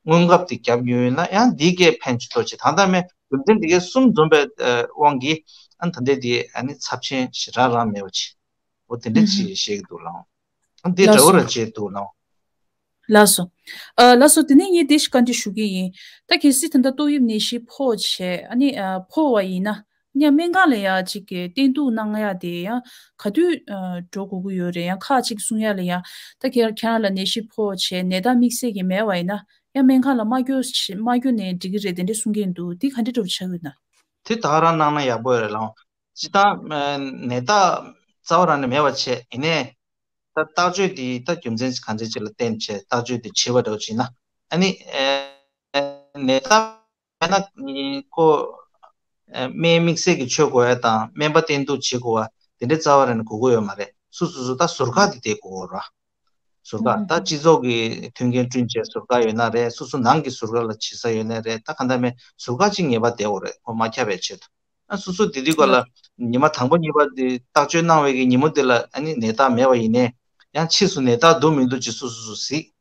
སྔོན་ཁབ་དེ་བརྒྱབ་མྱོང་ཡོད་ན་ཡང་འདི་གས་ཕན་ཆེ་ཏོག་ཅིག་དང་ད་མེད་རྒྱུ་མཚན་འདི་གས་གསུམ་འཛོམས་པའི་ཨེ་དབང་གིས་ཨ་ད་ལྟའི་འདི་ཨ་ནི་ཚབས་ཆེན་ཞེ་དྲག་རང་མེད་པ་ཅིག་འོ་དེ་འདྲ་ཅིག་བཤད་ཀྱི་འདུག་ལགས། ཨ་འདི་ལགས་འདྲ་བོ་སོ། ར་བྱེད་འདུག་ལགས། ལགས་སོ། ཨ་ལགས་སོ་དེ་ནས་ངས་དེ་ཞིག་བཀའ་འདྲི་ཞུ་གི་ཡིན། ད་གལ་སྲིད་ད་ལྟ་ཏོག་དབྱིབས་ནད་གཞི་ཕོག་བྱས་ཨ་ནི་ཨ་ཕོག་པ་ཡིན་ན་ཡང་སྨན་ཁང་ལ་ཡ་གཅིག་གི་བསྟེན་གཏུག་གནང་ཡ་དེ་ཡང་ག་དུས་ཨ་འགྲོ་དགོས་ཀྱི་ཡོད་རེད། ཡང་ཁག་གཅིག་གསུང་ཡ་ལ་ཡང་ད་ཁྱེད་ཁྱེད་རང་ལ་ནད་གཞི་ཕོག་བྱས་ནད་རྟགས་དམིགས་བསལ་གྱི་མེད་པ་ཡིན་ན་ཡང་སྨན་ཁང་ལ་མ་སྐྱོ་མ་སྐྱོ་ནས་འགྲིག་གི་རེད་དེ་འདྲ་གསུང་གི་འདུག་འདི་ག་འདྲ་འདྲ་བོ་ཆགས་ཡོད་ན། དེ་ད་ག་རང་གནང་ན་ཡག་པོ་རེད་ལགས། སྤྱིར་བཏང་ཨ་ནད་རྟགས་རྩ་བ་རང་ནས་མེད་པ་བྱས་ཡིན་ནའི། ད་བརྟག་དཔྱད་དེ་ད་རྒྱུ་མཚན་གང་འདྲ་ཅིག་ལ་བརྟེན་བྱས་བརྟག་དཔྱད་དེ་བྱེད་པ་འདྲ་བོ་བྱས་ན་ཨ་ནི་ཨེ་ནད་རྟགས་མེད་ན་ཁོ་ཨེ་སྨན་དམིགས་བསལ་གྱི་མཆོད་དགོས་ཡ་དང་སྨན་པ་བསྟེན་གཏུག་བྱེད་དགོས་པ་དེ་འདྲའི་རྩ་བ་རང་ནས་དགོས་ཀྱི་ཡོད་མ་རེད། སོ་སོ་སོ་ད་ཟུར་བཀག་དེ་བསྡད་དགོས་རེད་བ། ཟུར་བཀག་ད་སྤྱི་ཚོགས་ཀྱི་མཐུན་རྐྱེན་བསྐྲུན་བྱས་ཟུར་བཀག་ཡོད་ན་རེད། སོ་སོ་ནང་གི་ཟུར་བཀག་ལ་བྱེད་ས་ཡོད་ན་རེད། ད་གང་ལྟར་མེད་ཟུར་བཀག་ཅིག་ངེས་པར་བསྡད་དགོས་རེད། ཁོ་མ་ཁྱབ་པའི་ཆེད་དུ། ཨ་སོ་སོ་དེ་དུས་ག་ལ་ཉི་མ་དང་པོ་གཉིས་པ་དེ་བརྟག་དཔྱད་གནང་བའི་གི་ཉིན་མོ་དེ་ལ་ཨ་ནི་ནད་རྟགས་མེད་པ་ཡིན་ནའི་ཡང་ཕྱིས་སུ་ནད་རྟགས་འདུག་མི་འདུག་ཅིག་སོ་སོ་སོ་གཟིགས།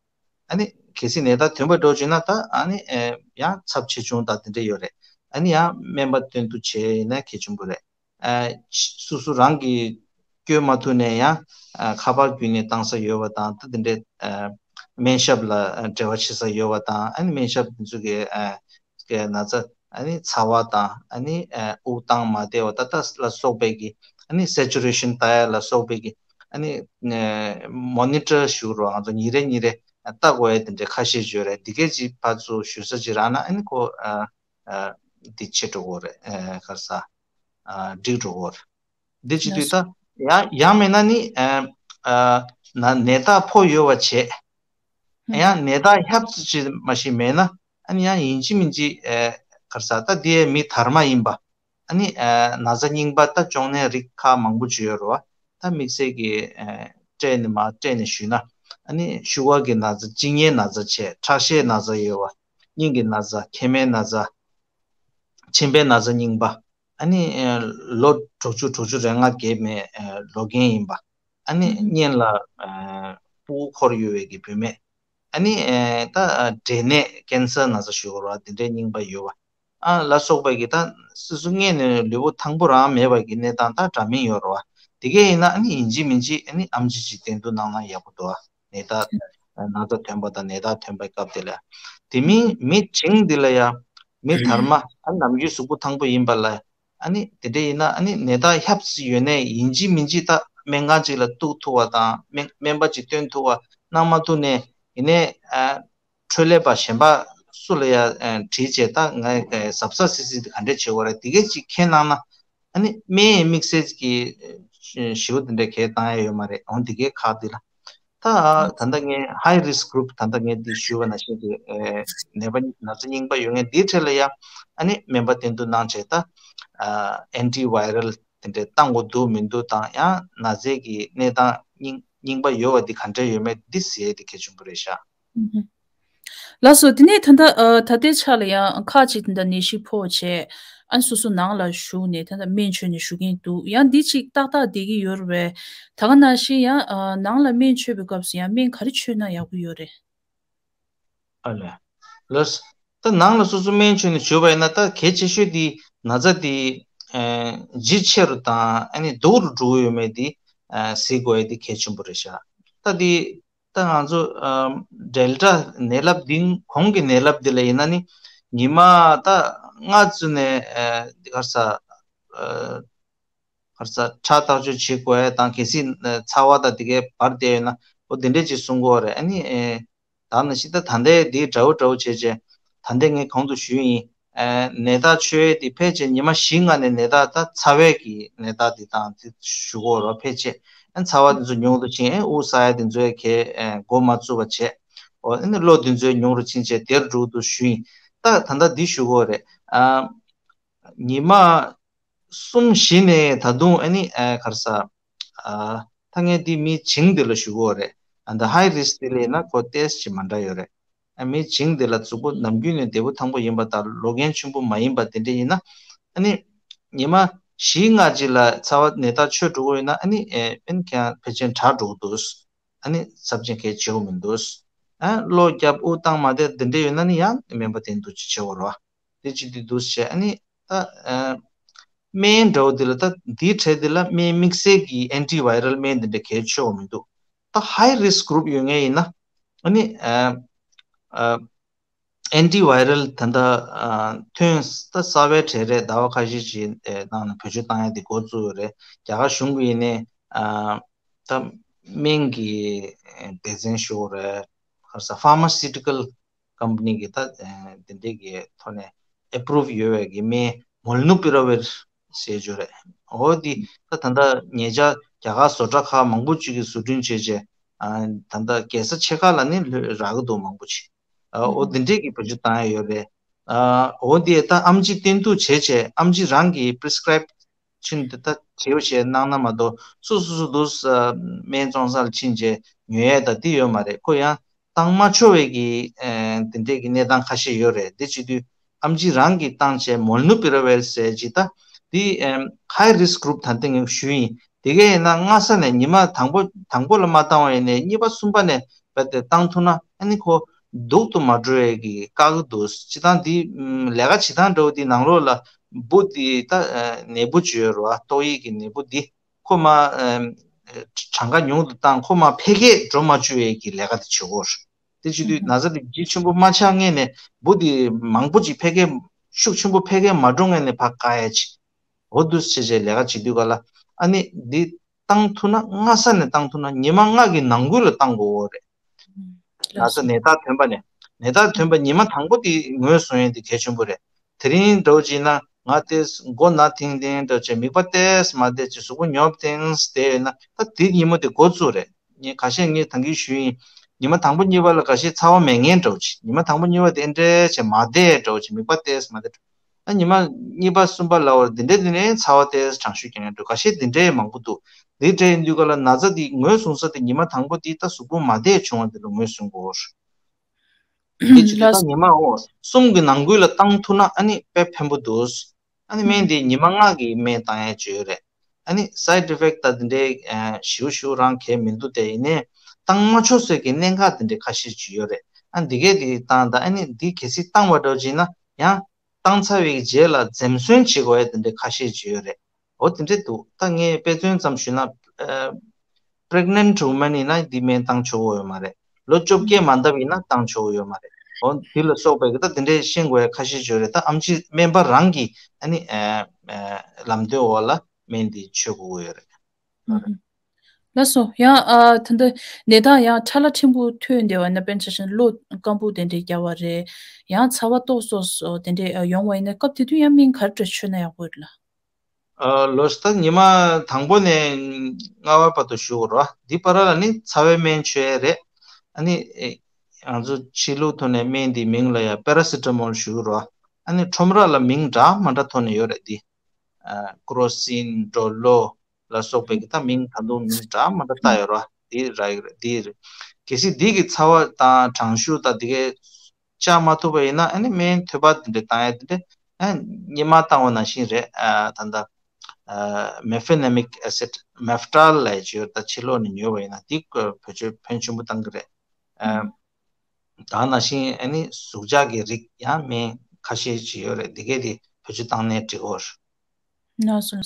ཨ་ནི་གལ་སྲིད་ནད་རྟགས་ཐོན་པ་འགྲོ་བྱུང་ན་ད་ཨ་ནི་ཨེ་ཡང་ཚབས་ཆེ་ཆུང་དང་དེ་འདྲ་ཡོད་རེད། ཨ་ནི་ཡང་སྨན་པ་བསྟེན་གཏུག་བྱས་ཡིན་ན་གལ་ཆེན་པོ་རེད། ཨ་སོ་སོ་རང་གིས་སྐྱོན་མ་ཐུག་ནས་ཡང་ཨ་ཁ་པར་བརྒྱུད་ནས་བཏང་ས་ཡོད་པ་དང་ད་དེ་འདྲའི་ཨ་སྨན་ཞབས་ལ་ཨ་འབྲེལ་བ་བྱེད་ས་ཡོད་པ་དང་ཨ་ནི་སྨན་ཞབས་དེ་ཚོ་གི་ཨ་གི་ན་ཚ་ཨ་ནི་ཚ་བ་དང་ཨ་ནི་ཨ་དབུགས་བཏང་མ་བདེ་བ་ད་ལྟ་ལ་སོགས་པའི་གི་ཨ་ནི་སེ་ཅུ་རེ་ཤན་ལྟ་ཡ་ལ་སོགས་པའི་གི་ཨ་ནི་ཨ་མོ་ནི་ཊར་ཞུ་རོགས་ང་ཚོ་ཉིན་རེ་ཉིན་རེ་ལྟ་དགོས་ཡ་དེ་འདྲའི་ཁ་ཤས་ཡོད་རེད། འདི་གས་ཅིག་ཕར་ཚུར་ཞུ་ས་ཅིག་རག་ན་ཨ་ནི་ཁོ་ཨ་ཨ་འདི་བྱེད་འགྲོ་གི་རེད། ཨ་ག་རེ་ཟ་ཨ་འགྲིག་འགྲོ་གི་རེད། འདི་བྱེད་དུས་ད་ཡང་ཡང་མིན་ན་ནི་ཨ་ཨ་ན་ནད་རྟགས་ཕོག་ཡོད་པ་བྱས། ཡང་ནད་རྟགས་ཧབ་ཙམ་ཅིག་མ་ཞིག་མེད་ན་ཨ་ནི་ཡང་ཡིན་གཅིག་མིན་གཅིག་ཨ་ག་རེ་ཟ་ད་འདི་ཡའི་མི་དར་མ་ཡིན་པ། ཨ་ནི་ཨ་ན་ཚ་རྙིང་པ་ད་གཅོང་ནད་རིགས་ཁག་མང་པོ་ཅིག་ཡོད་རེད་བ། ད་དམིགས་བསལ་གྱི་ཨ་སྤྲད་ནས་མར་སྤྲད་ནས་ཞུས་ན་ཨ་ནི་ཤུ་གར་གྱི་ན་ཚ་གཅིན་སྙིའི་ན་ཚ་བྱས་ཁྲག་ཤེད་ན་ཚ་ཡོད་བ། སྙིང་གི་ན་ཚ་མཁལ་མའི་ན་ཚ། མཆིན་པའི་ན་ཚ་རྙིང་པ། ཨ་ནི་ཨ་ལོ་དྲུག་ཅུ་དྲུག་ཅུ་རེ་ལྔ་བརྒལ་མའི་ཨ་ལོ་རྒན་ཡིན་པ། ཨ་ནི་ཨུ་ཧུ། གཉེན་ལ་ཨ་ཕྲུ་གུ་འཁོར་ཡོད་པའི་གི་བུད་མེད། ཨ་ནི་ཨ་ད་ཨ་འབྲས་ནད་ཀན་སར་ན་ཚ་ཞུ་དགོས་རེད་བ་དེ་འདྲའི་རྙིང་པ་ཡོད་པ། ཨ་ལ་སོགས་པ་གི་ད་སོ་སོ་སྔས་ནས་ལུས་པོ་ཐང་པོ་རང་མེད་པ་གི་གནས་སྟངས་ད་འདྲ་མིན་ཡོད་རེད་བ། དེ་གས་ཡིན་ན་ཨ་ནི་ཡིན་གཅིག་མིན་གཅིག་ཨ་ནི་ཨེམ་ཆི་ཅིག་བསྟེན་གཏུག་གནང་ན་ཡག་པོ་འདུག་ཨ། ནད་རྟགས་ན་ཚ་ཐོན་པ་དང་ནད་རྟགས་ཐོན་པའི་སྐབས་དེ་ལ་དེ་མིན་མི་བྱིངས་འདི་ལ་ཡང་མི་དར་མ་ཨ་ནི་ནམ་རྒྱུན་གཟུགས་པོ་ཐང་པོ་ཡིན་པ་ལ་ཨ་ནི་དེ་འདྲ་ཡིན་ན་ཨ་ནི་ནད་རྟགས་ཧབ་ཙམ་ཡོད་ནའི་ཡིན་གཅིག་མིན་གཅིག་ད་སྨན་ཁང་ཅིག་ལ་གཏུག་ཐུབ་པ་དང་སྨན་སྨན་པ་ཅིག་བསྟེན་ཐུབ་པ་གནང་མ་ཐུབ་ནའི་ཡིན་ནའི་ཨ་འཕྲོད་ལས་པ་གཞན་པ་སུ་ལ་ཡང་ཨ་དྲིས་བྱས་ད་ང་གཟབ་གཟབ་སིལ་སིལ་དེ་ག་འདྲས་བྱེད་དགོས་རེད་དེ་གས་ཅིག་མཁྱེན་གནང་ན་ཨ་ནི་སྨན་དམིགས་བསལ་གྱི་ཨ་ཞེ་པོ་དེ་འདྲས་གས་བཏང་ཡ་ཡོད་མ་རེད། འོང་དེ་གས་ཁག་དེ་ལ། ད་ད་ལྟ་ངས་high risk group ད་ལྟ་ངས་འདི་ཞུས་པ་ནང་བཞིན་གྱི་ཨེ་ནད་པ་ན་ཚ་རྙིང་པ་ཡོད་མཁན་འདིའི་གྲས་ལ་ཡང་ཨ་ནི་སྨན་པ་བསྟེན་གཏུག་གནང་བྱས་ད་ཨ་antiviral དེ་འདྲས་བཏང་དགོས་འདུག་མི་འདུག་དང་ཡང་ན་ཚའི་གི་གནས་སྟངས་རྙིང་རྙིང་པ་ཡོད་པ་འདི་ག་འདྲས་ཡོད་མེད་འདི་གཟིགས་ཡས་འདི་གལ་ཆེན་པོ་རེད་ཤག་ཨུ་ཧུ། ལགས་སོ། དེ་ནས་ད་ལྟ་ཨ་ད་ལྟའི་ཆ་ལ་ཡང་ཁག་ཅིག་དེ་འདྲ་ནད་གཞི་ཕོག་བྱས་ཨ་ནི་སོ་སོ་ནང་ལ་བཞུགས་ནས་ད་ལྟ་སྨན་མཆོད་ནས་བཞུགས་མཁན་འདུག་ཡང་འདི་ཅིག་ཏག་ཏག་བསྡད་ཀྱི་ཡོད་རེད་པས། ད་ག་ནང་བཞིན་ཡང་ཨ་ནང་ལ་སྨན་མཆོད་པའི་སྐབས་སུ་ཡང་སྨན་ག་རེ་མཆོད་ན་ཡག་པོ་ཡོད་རེད། ཨ་ལས། ལགས། ད་ནང་ལ་སོ་སོ་སྨན་མཆོད་ནས་བཞུགས་པ་ཡིན་ན་ད་གལ་ཆེ་ཤོས་དེ་ན་ཚ་དེ་ཨ་ལྗིད་ཆེ་རུ་དང་ཨ་ནི་སྡུག་རུ་འགྲོ་གི་ཡོད་མེད་དེ་ཨ་གཟིགས་དགོས་ཡ་དེ་གལ་ཆེན་པོ་རེད་ཤག་ད་དེ་ད་ང་ཚོ་ཨ་ཌེལ་ཊ་ནད་རླབས་འདི་གོང་གི་ནད་རླབས་འདི་ལ་ཡིན་ན་ནི་ཉི་མ་ད་ལྔ་བཙུགས་ནས་ཨ་འདི་ག་རེ་ཟ་ཨ་ ག་རེ་ཟ་ཁྲག་བརྟག་དཔྱད་བྱེད་དགོས་ཡ་དང་གལ་སྲིད་ཚ་བ་དང་དེ་གའི་བར་བསྡད་ཡོད་ན་འོ་དེ་འདྲས་ཅིག་གསུང་གི་ཡོད་རེད། ཨ་ནི་ད་ནང་བཞིན་ད་ད་ལྟའི་འདི་འདྲ་བོ་འདྲ་བོ་བྱས་བྱས་ད་ལྟའི་ངས་གོང་དུ་ཞུས་ཡིན། ནད་རྟགས་ཆོད་ཡས་དེ་ཕལ་ཆེར་ཉི་མ་བཞི་ལྔ་ནས་ནད་རྟགས་ད་ཚ་བའི་གི་ནད་རྟགས་དེ་དང་དེ་ཞུ་གི་ཡོད་རེད། ཕལ་ཆེར་ཨ་ཚ་བ་དེ་ཚོ་ཉུང་དུ་ཕྱིན་ཨ་དབུགས་བསགས་ཡ་དེ་ཚོའི་གའི་འགོ་མ་བཙུགས་པ་བྱས། འོ་ཨ་ནི་གློ་དེ་ཚོའི་ཉུང་རུ་ཕྱིན་བྱས་དེར་འགྲོ་གི་འདུག་ཞུས་ཡིན། ད་ད་ལྟ་འདི་ཞུ་གི་ཡོད་རེད། ཨ་ཉི་མ་གསུམ་བཞི་ནས་ད་དུང་ཨ་ནི་ཨ་ག་རེ་ཟ། ཨ་ད་ངས་འདི་མི་བྱིངས་འདི་ལ་ཞུ་གི་ཡོད་རེད། ཨ་ད་ཧའི་རིསྐ་འདི་ལ་ཡིན་ན་ཁོ་ཏོག་ཙམ་ཅིག་མ་འདྲ་ཡོད་རེད། ཨ་མི་བྱིངས་འདི་ལ་གཟུགས་པོ་ནམ་རྒྱུན་ནས་བདེ་པོ་ཐང་པོ་ཡིན་པ་དང་ལོ་རྒན་ཆེན་པོ་མ་ཡིན་པ་དེ་འདྲ་ཡིན་ན། ཨ་ནི་ཉི་མ་བཞི་ལྔ་ཅིག་ལ་ཚ་བ་ནད་རྟགས་ཆོད་འགྲོ་གི་ཡོད་ན་ཨ་ནི་ཨ་ནི་ཁྱེད་རང་ཕལ་ཆེར་དྲག་འགྲོ་གི་འདུག་ཨ་ནི་ཚབས་ཆེན་གལ་ཆེ་བོ་མི་འདུག་ཨ་གློ་རྒྱབ་དབུགས་བཏང་མ་བསྡད་དེ་འདྲ་ཡོད་ན་ནི་ཡང་སྨན་པ་བསྟེན་འདུག་ཅིག་བྱེད་དགོས་རེད་བ། དེ་ཅི་དུས་འདུག་བྱས་ཨ་ནི་ད་ཨ་སྨན་འདྲ་བོ་དེ་ལ་ད་འདིའི་གྲས་དེ་ལ་སྨན་དམིགས་བསལ་གྱི་ཨན་ཊི་བྷའི་རལ་སྨན་དེ་འདྲ་གལ་ཆེ་བ་མི་འདུག་ད་ཧའི་རིསྐ་གུ་རུབ་ཡོད་མཁན་ཡིན་ན་ཨ་ནི་ཨ་ཨ་ཨན་ཊི་བྷའི་རལ་ད་ལྟ་ཨ་ཐོན་ད་གསར་པའི་གྲས་རེད། ཟླ་བ་ཁ་ཤས་ཤིག་ནང་ནས་བེད་སྤྱོད་བཏང་ཡ་དེ་འགོ་བཙུགས་ཡོད་རེད། རྒྱ་གར་གཞུང་གི་ཡིན་ནའི་ཨ་ད་སྨན་གྱི་སྡེ་ཚན་ཞུ་དགོས་རེད། ག་རེ་ཟ་ཕར་མ་སི་ཊི་ཀལ་ཀམ་པ་ནི་གི་ད་དེ་འདྲའི་གི་ཐོག་ནས་ཨེ་པུ་རུབ་ཡོད་པའི་གི་སྨན་མོལ་ནུ་པི་ར་ཝེར་ཟེར་རྒྱུ་རེད། འོ་དེ་ད་ད་ལྟ་ཉེ་ཆར་རྒྱ་གར་བཟོ་གྲྭ་ཁག་མང་པོ་ཅིག་གིས་བཟོ་སྐྲུན་བྱས་རྗེས་ད་ལྟ་རྒྱལ་ས་ཆེ་ཁག་ལ་ནི་ལྷོད་རག་གི་འདུག་མང་པོ་ཅིག་འོ་དེ་འདྲའི་གི་བེད་སྤྱོད་བཏང་ཡ་ཡོད་རེད། འོ་དེ་ད་ཨེམ་ཆི་བསྟེན་གཏུག་བྱས་རྗེས་ཨེམ་ཆི་རང་གིས་པི་རི་སི་ཀ་རའིབ་ཕྱིན་དེ་ལྟ་བྱེའུ་ཞེས་གནང་ན་མ་གཏོགས་སོ་སོ་སོ་འདུག་སྨན་བཙོང་སར་ཕྱིན་རྗེས་ཉོ་ཡས་ད་འདི་ཡོད་མ་རེད། ཁོ་ཡང་བཏང་མ་ཆོག་པའི་གི་དེ་འདྲའི་གི་གནས་སྟངས་ཁ་ཤས་ཡོད་རེད། འདི་བྱེད་དུས་ཨམ་ཆི་རང་གིས་བཏང་བྱས་མོལ་ནུ་པི་ར་ཝེར་ཟེར་ཅིག་ད་འདི་ཧའི་རིསྐ་གུ་རུབ་ད་ལྟ་ངས་ཞུས་ཡིན། དེ་གས་ཡིན་ན་སྔ་ས་ནས་ཉི་མ་དང་པོ་དང་པོ་ལ་མ་བཏང་བ་ཡིན་ནའི་གཉིས་པ་གསུམ་པ་ནས་རྦད་དེ་བཏང་ཐུབ་ན་ཨ་ནི་ཁོ་སྡུག་ཏུ་མ་འགྲོ་བའི་གི་བཀག་གི་འདུག་སྤྱིར་བཏང་འདི་ལས་ཀ་བྱེད་སྟངས་འདྲ་བོ་འདི་ནང་ལོགས་ལ་འབུ་འདི་ད་ནད་འབུ་བཅོས་ཡོད་རེད་བ། ཏོག་དབྱིབས་ཀྱི་ནད་འབུ་འདི་ཁོ་མ་གྲངས་ཀ་ཉུང་དུ་བཏང་ཁོ་མ་འཕེལ་རྒྱས་འགྲོ་མ་བཅུག་པའི་གི་ལས་ཀ་འདི་བྱེད་དགོས་རེད། དེ་བྱེད་དུས་ན་ཚ་འདི་ལྗིད་ཆེན་པོ་མ་ཆགས་སྔོན་ནས་འབུ་འདི་མང་པོ་ཅིག་འཕེལ་རྒྱས་ཤུགས་ཆེན་པོ་འཕེལ་རྒྱས་མ་འགྲོ་སྔོན་ནས་ཕར་བཀག་ཡ་ཅིག་འོ་འདུག་སེ་བྱས་བྱས་ལས་ཀ་བྱེད་དུས་ག་ལ་ཨ་ནི་འདི་བཏང་ཐུབ་ན་སྔ་ས་ནས་བཏང་ཐུབ་ན་ཉི་མ་ལྔ་གི་ནང་ཁུལ་ལ་བཏང་དགོས་འོ་རེད། ན་ཚ་ནད་རྟགས་ཐོན་པ་ནས་ནད་རྟགས་ཐོན་པ་ཉི་མ་དང་པོ་དེ་ངོས་བཟུང་ཡས་དེ་གལ་ཆེན་པོ་རེད། དེ་རིང་འདྲ་བོ་ཅིག་ན་ང་ཏེ་མགོ་ན་ཐིང་ཐིང་འདྲ་བོ་ཅིག་མིད་པ་ཏེས་མ་བདེ་ཅིག་གཟུགས་པོ་ཉོབ་ཐིང་བསྡད་ཡོད་ན་ད་དེ་ཉིན་མོ་དེ་འགོ་བཙུགས་རེད། ངས་ཁ་ཤས་ངས་ད་གིན་ཞུས་ཡིན། ཉི་མ་དང་པོ་གཉིས་པ་ལ་འགའ་ཤས་ཚ་བ་མེད་མཁན་འདྲ་བོ་ཅིག་ཉི་མ་དང་པོ་གཉིས་པ་དེ་འདྲ་བྱས་མ་བདེ་འདྲ་བོ་ཅིག་མིད་པ་ཏེས་མ་བདེ་འདྲ། ཨ་ཉི་མ་གཉིས་པ་གསུམ་པ་ལ་འོར་འདི་འདྲ་འདི་ནས་ཚ་བ་ཏེས་གྲང་ཤུགས་ཀྱང་ཡང་འགྲོ་འགའ་ཤས་འདི་འདྲའི་མང་པོ་འདུག་འདི་འདྲའི་དུས་ག་ལ་ན་ཚ་འདི་ངོས་བཟུང་ས་དེ་ཉི་མ་དང་པོ་འདི་ད་གཟུགས་པོ་མ་བདེ་བྱུང་བ་འདི་ལ་ངོས་བཟུང་དགོས། འདི་ཅི་ལ་ད་ཉི་མ་འོ་གསུམ་གྱི་ནང་ཁུལ་ལ་བཏང་ཐུབ་ན་ཨ་ནི་དཔེ་ཕན་པོ་འདུག་ཨ་ནི་སྨན་འདི་ཉི་མ་ལྔ་གི་སྨན་བཏང་ཡ་ཅིག་ཡོད་རེད། ཨ་ནི་སའིཌ་ཨི་ཕེག་ད་འདི་འདྲའི་ཞིའུ་ཞིའུ་རང་གལ་མི་འདུག་དེ་ཡིན་ནའི་བཏང་མ་ཆོག་སའི་གི་གནད་འགག་དེ་འདྲའི་ཁ་ཤས་ཅིག་ཡོད་རེད། ཨ་འདི་གས་དེ་བཏང་ད་ཨ་ནི་འདི་གལ་སྲིད་བཏང་བ་འདྲ་བོ་ཅིག་ན་ཡང་བཏང་ཚར་བའི་རྗེས་ལ་འཛེམ་ཟོན་བྱེད་དགོས་ཡ་དེ་འདྲའི་ཁ་ཤས་ཅིག་ཡོད་རེད། འོ་དེ་འདྲས་འདུག་ད་ངས་དཔེ་མཚོན་ཙམ་ཞུས་ན་pregnant woman ཡིན་ན་འདི་སྨན་བཏང་ཆོག་གི་ཡོད་མ་རེད། ལོ་བཅོ་བརྒྱད་མ་འདབ་ཡིན་ན་བཏང་ཆོག་གི་ཡོད་མ་རེད། འོ་འདི་ལ་སོགས་པའི་ད་དེ་འདྲས་ཤེས་དགོས་ཡ་ཁ་ཤས་ཅིག་ཡོད་རེད། ད་ཨམ་ཆི་སྨན་པ་རང་གིས་ཨ་ནི་ལམ་སྟོན་འོག་ལ་སྨན་འདི་མཆོད་དགོས་ཀྱི་ཡོད་རེད། ལགས་སོ། ཡང་ཨ་ད་ལྟ་ནད་རྟགས་ཡང་ཕྲ་ལ་ཕྲན་བུ་ཐོན་བསྡད་པ་ན་དཔེར་ན་ཆ་བཞག་ན་གློ་སྐམ་པོ་དེ་འདྲས་རྒྱག་པ་རེད། ཡང་ཚ་བ་ཏོག་ཙམ་དེ་འདྲས་ཡོང་བ་ཡིན་ན་སྐབས་དེ་དུས་ཡང་སྨན་ག་རེ་འདྲ་མཆོད་ན་ཡག་པོ་རེད་ལགས། ཨ་ལོས་ད་ཉི་མ་དང་པོ་ནས་ལྔ་པ་བར་དུ་ཞུ་དགོས་རེད་བ། འདི་བར་ལ་ནི་ཚ་བའི་སྨན་མཆོད་ཡས་རེད། ཨ་ནི་ཨེ་ང་ཚོ་ཕྱི་ལུགས་ཐོག་ནས་སྨན་འདིའི་མིང་ལ་ཡང་པེ་ར་སི་ཊ་མོལ་ཞུ་གི་རེད་བ། ཨ་ནི་ཁྲོམ་ར་ལ་མིང་འདྲ་མ་འདྲ་ཐོག་ནས་ཡོད་རེད་འདི། ཀྲོ་སིན་ཌོ་ལོ་ལ་སོགས་པའི་གི་ད་མིང་ད་དུང་མིང་འདྲ་མ་འདྲ་བཏགས་ཡོད་རེད་བ། འདི་ར་ཡོད་རེད་འདི་རེད། གལ་སྲིད་འདི་གི་ཚ་བ་དང་གྲང་ཤུགས་དང་འདི་གའི་བཅག་མ་ཐུབ་པ་ཡིན་ན་ཨ་ནི་སྨན་ཐོད་པ་འདི་འདྲ་བཏང་ཡ་འདི་འདྲ་ཨ་སྔོན་མ་བཏང་བ་ནང་བཞིན་རེད། ཨ་ད་ལྟ་mefenamic acid Meftal ལབ་ཡ་ཅིག་ཡོད་རེད། ད་ཕྱི་ལོགས་ནས་ཉོས་པ་ཡིན་ན་འདི་བེད་སྤྱོད་ཕོན་ཆེན་པོ་བཏང་གི་རེད། ཨ་ད་ནང་བཞིན་ཨ་ནི་ཟུག་འཇག་གི་རིགས་ཡང་སྨན་ཁ་ཤས་ཅིག་ཡོད་རེད། འདི་གས་དེ་བེད་སྤྱོད་བཏང་ནའི་འགྲིག་གོ། ལགས་སོ།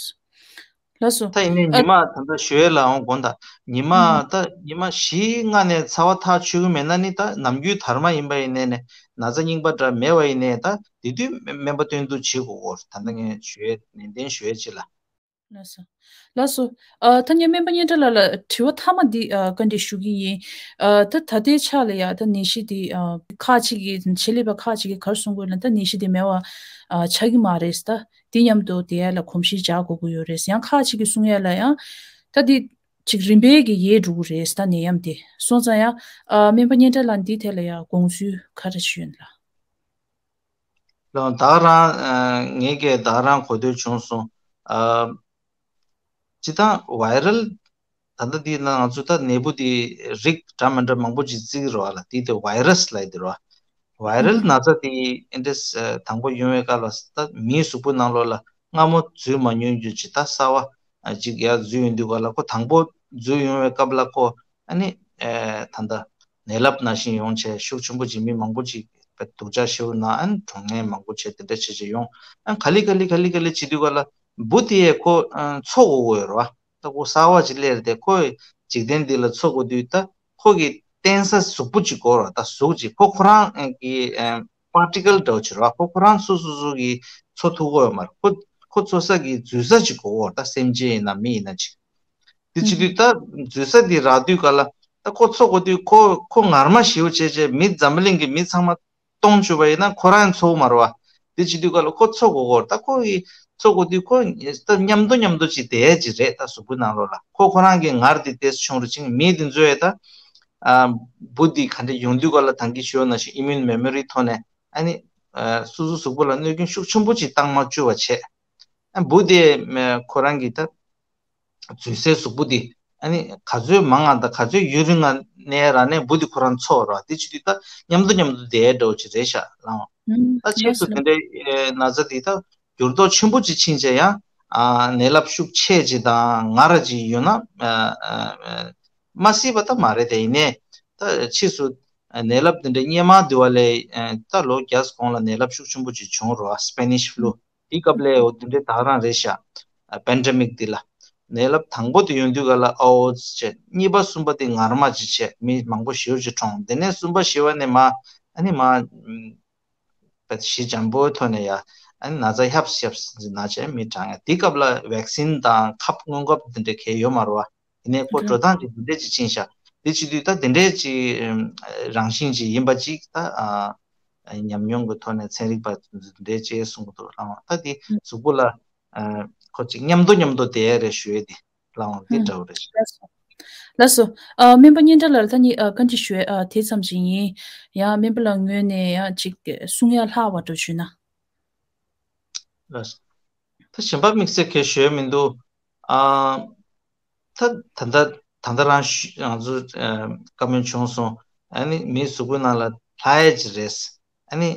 ལགས་སོ། ད་ཡིན་ནའི་ཨ་ཉི་མ་ད་ལྟ་ཞུ་ཡས་ལ་འོང་དགོངས་དག་ཉི་མ་ཨུམ། ད་ཉི་མ་བཞི་ལྔ་ནས་ཚ་བ་ཐག་ཆོད་གི་མེད་ན་ནི་ད་ནམ་རྒྱུན་དར་མ་ཡིན་པ་ཡིན་ནའི་ནས་ན་ཚ་རྙིང་པ་འདྲ་མེད་པ་ཡིན་ནའི་ད་དེ་དུས་སྨན་པ་བསྟེན་གཏུག་བྱེད་དགོས་གོ། ད་ལྟ་ངས་ཞུ་ཡས་ནན་ཏན་ཞུ་ཡས་ཅིག་ལ། ལགས་སོ། ལགས་སོ། ཨ། ད་ངས་སྨན་པ་སྙན་གྲགས་ལགས་ལ་དྲི་བ་མཐའ་མ་འདི་ཨ་བཀའ་འདྲི་ཞུ་གི་ཡིན། ཨ། ད་ད་ལྟའི་ཆ་ལ་ཡ་ད་ནད་གཞི་འདི་ཨ་ཁག་ཅིག་གིས་ཆེད་ལས་པ་ཁག་ཅིག་གིས་ག་རེ་གསུང་གི་ཡོད་ལབ་ན། ད་ནད་གཞི་འདི་མེད་པ་ཨ་ཆགས་ཀྱི་མ་རེད་ཟེར། ད་འདི་མཉམ་དུ་དེ་ཡ་ལ་གོམས་གཤིས་འཇགས་དགོས་ཀྱི་ཡོད་རེད་ཟེར། ཡང་ཁག་ཅིག་གིས་གསུང་ཡ་ལ་ཡང་ད་འདི་ཅིག་རིམ་པས་ཀྱིས་ཡལ་འགྲོ་གི་རེད་ཟེར། ད་ནད་ཡམས་འདི་སོང་ཙང་ཡང་ཨ་སྨན་པ་སྙན་གྲགས་ལགས་འདི་ཐད་ལ་ཡ་དགོངས་ཚུལ་ག་རེ་ཞུ་ཡོད་ལགས། ལགས། ད་རང་ཨ་ངས་ཀྱིས་ད་རང་གོ་ཐོས་བྱུང་སོང་། ཨ། སྤྱིར་བཏང་ཝའི་རལ་ད་ལྟ་འདི་ན་ང་ཚོ་ད་ནད་འབུ་འདི་རིགས་འདྲ་མི་འདྲ་མང་པོ་ཅིག་བརྩི་གི་རེད་བ་ལགས། འདི་དེ་ཝའི་རས་ལབ་ཡ་དེ་རེད་བ། ཝའི་རལ་ན་ཚ་འདི་ཨེ་འདྲས་ཨ་དང་པོ་ཡོང་བའི་སྐབས་ལ་ད་མིའི་གཟུགས་པོ་ནང་ལོགས་ལ་སྔ་མོ་འཛུལ་མ་མྱོང་རྒྱུ་ཅིག་ད་གསར་པ་ཨ་ཅིག་ཡར་འཛུལ་ཡོང་དུས་སྐབས་ལ། ཁོ་དང་པོ་འཛུལ་ཡོང་བའི་སྐབས་ལ་ཁོ་ཨ་ནི་ཨེ་ད་ལྟ་ནད་རླབས་ནང་བཞིན་ཡོང་བྱས་ཤུགས་ཆེན་པོ་ཅིག་མི་མང་པོ་ཅིག་སྡུག་ཅག་ཞེ་པོ་ན་ཨ་ནི་གྲོངས་མཁན་མང་པོ་བྱས་དེ་འདྲ་བྱས་བྱས་ཡོང་། ཨ་ག་ལེ་ག་ལེ་ག་ལེ་ག་ལེ་བྱེད་དུས་སྐབས་ལ་འབུ་དེ་ཡས་ཁོ་ཨ་འཚོ་དགོས་ཀྱི་ཡོད་རེད་བ། ད་ཁོ་གསར་པ་ཅིག་སླེབས་ཏེ་ཁོས་འཇིག་རྟེན་འདི་ལ་འཚོ་དགོས་དུས་ད་ཁོ་གི་བརྟེན་ས་གཟུགས་པོ་ཅིག་དགོས་རེད་བ། ད་གཟུགས་ཅིག་ཁོ་ཁོ་རང་གི་ཨ་པར་ཊི་ཀལ་འདྲ་བོ་ཅིག་རེད་བ། ཁོ་ཁོ་རང་སོ་སོ་སོ་གི་འཚོ་ཐུབ་ཀྱི་ཡོད་མ་རེད། ཁོ་ཁོ་འཚོ་ས་གི་འཛུལ་ས་ཅིག་དགོས་ཀྱི་ཡོད་རེད། ད་སེམས་ཅན་ཡིན་ན་མི་ཡིན་ན་ཅིག་དེ་བྱེད་དུས་ད་འཛུལ་ས་དེ་རག་དུས་སྐབས་ལ་ད་ཁོ་འཚོ་དགོས་དུས་ཁོ་ཁོ་ངར་མ་ཞེ་པོ་བྱས་བྱས་མི་འཛམ་བུ་གླིང་གི་མི་ཚང་མ་སྟོང་བཅུག་པ་ཡིན་ན་ཁོ་རང་འཚོ་གི་མ་རེད་བ། དེ་བྱེད་དུས་སྐབས་ལ་ཁོ་འཚོ་དགོས་ཀྱི་ཡོད་རེད། ད་ཁོ་གི་འཚོ་དགོས་དུས་ཁོ་ད་མཉམ་དུ་མཉམ་དུ་ཅིག་བསྡད་ཡས་ཅིག་རེད། ད་གཟུགས་པོའི་ནང་ལོགས་ལ་ཁོ་ཁོ་རང་གི་ངར་དེ་ཏོག་ཙམ་ཆུང་རུ་ཕྱིན། མི་དེ་ཚོ་ཡས་ད་ཨ་འབུ་དེ་ག་འདྲ་ཡོང་དུས་སྐབས་ལ་ད་གིན་ཞུས་ནང་བཞིན་ཨི་མིའུན་མེ་མོ་རིའི་ཐོག་ནས་ཨ་ནི་ཨ་སོ་སོ་གཟུགས་པོ་ལ་གནོད་སྐྱོན་ཤུགས་ཆེན་པོ་ཅིག་བཏང་མ་བཅུག་པ་བྱས། ཨ་འབུ་དེ་ཨ་ཁོ་རང་གི་ད་འཛུལ་སའི་གཟུགས་པོ་འདི་ཨ་ནི་ག་ཚོད་མང་ང་དང་ག་ཚོད་ཡུན་རིང་ང་གནས་ར་ནས་འབུ་འདི་ཁོ་རང་འཚོ་ར། དེ་བྱེད་དུས་ད་མཉམ་དུ་མཉམ་དུ་བསྡད་འདྲ་བོ་ཅིག་རེད་ཤག་ལགས། ཨུམ། ད་ཕྱིས་སུ་ལགས་སོ། དེ་འདྲའི་ཨེ་ན་ཚ་འདི་ད་འགྱུར་ལྡོག་ཆེན་པོ་ཅིག་ཕྱིན་བྱས་ཡང་ཨ་ནད་རླབས་ཤུགས་ཆེ་ཅིག་དང་ངར་ཅིག་ཡོད་ན་ཨ་ཨ་ཨ་མ་སྲིད་པ་ད་མ་རེད། དེ་ཡིན་ནའི་ད་ཕྱིས་སུ་ཨ་ནད་རླབས་འདི་འདྲའི་སྔོན་མ་འདི་བ་ལས་ཨ་ད་ལོ་བརྒྱ་གོང་ལ་ནད་རླབས་ཤུགས་ཆེན་པོ་ཅིག་བྱུང་ར། སྤེ་ནིཤ་ཕུ་ལུ། དེའི་སྐབས་ལ་འོ་དེ་འདྲའི་ད་ག་རང་རེད་ཤག་ཨ་པེན་ཌེ་མིག་འདི་ལ། ནད་རླབས་དང་པོ་དེ་ཡོང་དུས་སྐབས་ལ་ཨོ་ཙི་བྱས། གཉིས་པ་གསུམ་པ་དེ་ངར་མ་ཅིག་བྱས། མི་མང་པོ་ཞེ་པོ་ཅིག་གྲོངས། དེ་ནས་གསུམ་པ་བཞི་པ་ནས་མ་ཨ་ནི་མ་ཨམ་བས་ཞི་འཇམ་པོའི་ཐོག་ནས་ཡ་ཨ་ནི་ན་ཚ་ཧྲབ་ཧྲབ་ཟིན་ན་བྱས་མི་གྲངས་ཡ། དེའི་སྐབས་ལ་ཝེག་སིན་དང་ཁབ་སྔོན་ཁབ་དེ་འདྲ་གང་ཡང་ཡོད་མ་རེད་བ། དེ་ནས་ཁོ་འགྲོ་སྟངས་ཀྱི་འདི་འདྲས་ཅིག་ཕྱིན་ཤག་དེ་བྱེད་དུས་ད་དེ་འདྲས་ཅིག་རང་བཞིན་ཅིག་ཡིན་པ་ཅིག་ད་ཨ་ཉམས་མྱོང་གི་ཐོག་ནས་ཚན་རིག་པ་འདི་འདྲས་ཅིག་གསུང་གི་འདུག་ལགས། ད་དེ་གཟུགས་པོ་ལ་ཨ་ཁོ་ཅིག་མཉམ་དུ་མཉམ་དུ་བསྡད་ཡ་རེད་ཞུ་ཡས་དེ་ལགས། དེ་འདྲ་བོ་རེད། ལགས་སོ། ལགས་སོ། ཨ་སྨན་པ་སྙན་གྲགས་ལགས་ལ་ད་ནི་ཨ་བཀའ་འདྲི་ཞུ་ཡས་ཨ་དེ་ཙམ་ཞིག་ཡིན། ཡང་སྨན་པ་ལགས་ངོས་ནས་ཡང་ཅིག་གསུང་ཡ་ལྷག་པ་འདྲ་ཞུས་ན། ལགས་སོ། ད་གཞན་པ་དམིགས་བསལ་གང་ཞུ་ཡ་མི་འདུག་ཨ་ད་ད་ལྟ་ད་ལྟ་རང་ཞུ་ང་ཚོ་ཨ་བཀའ་མོལ་བྱུང་སོང་། ཨ་ནི་མིའི་གཟུགས་པོའི་ནང་ལ་ལྷག་ཡས་ཅིག་རེད། ཨ་ནི་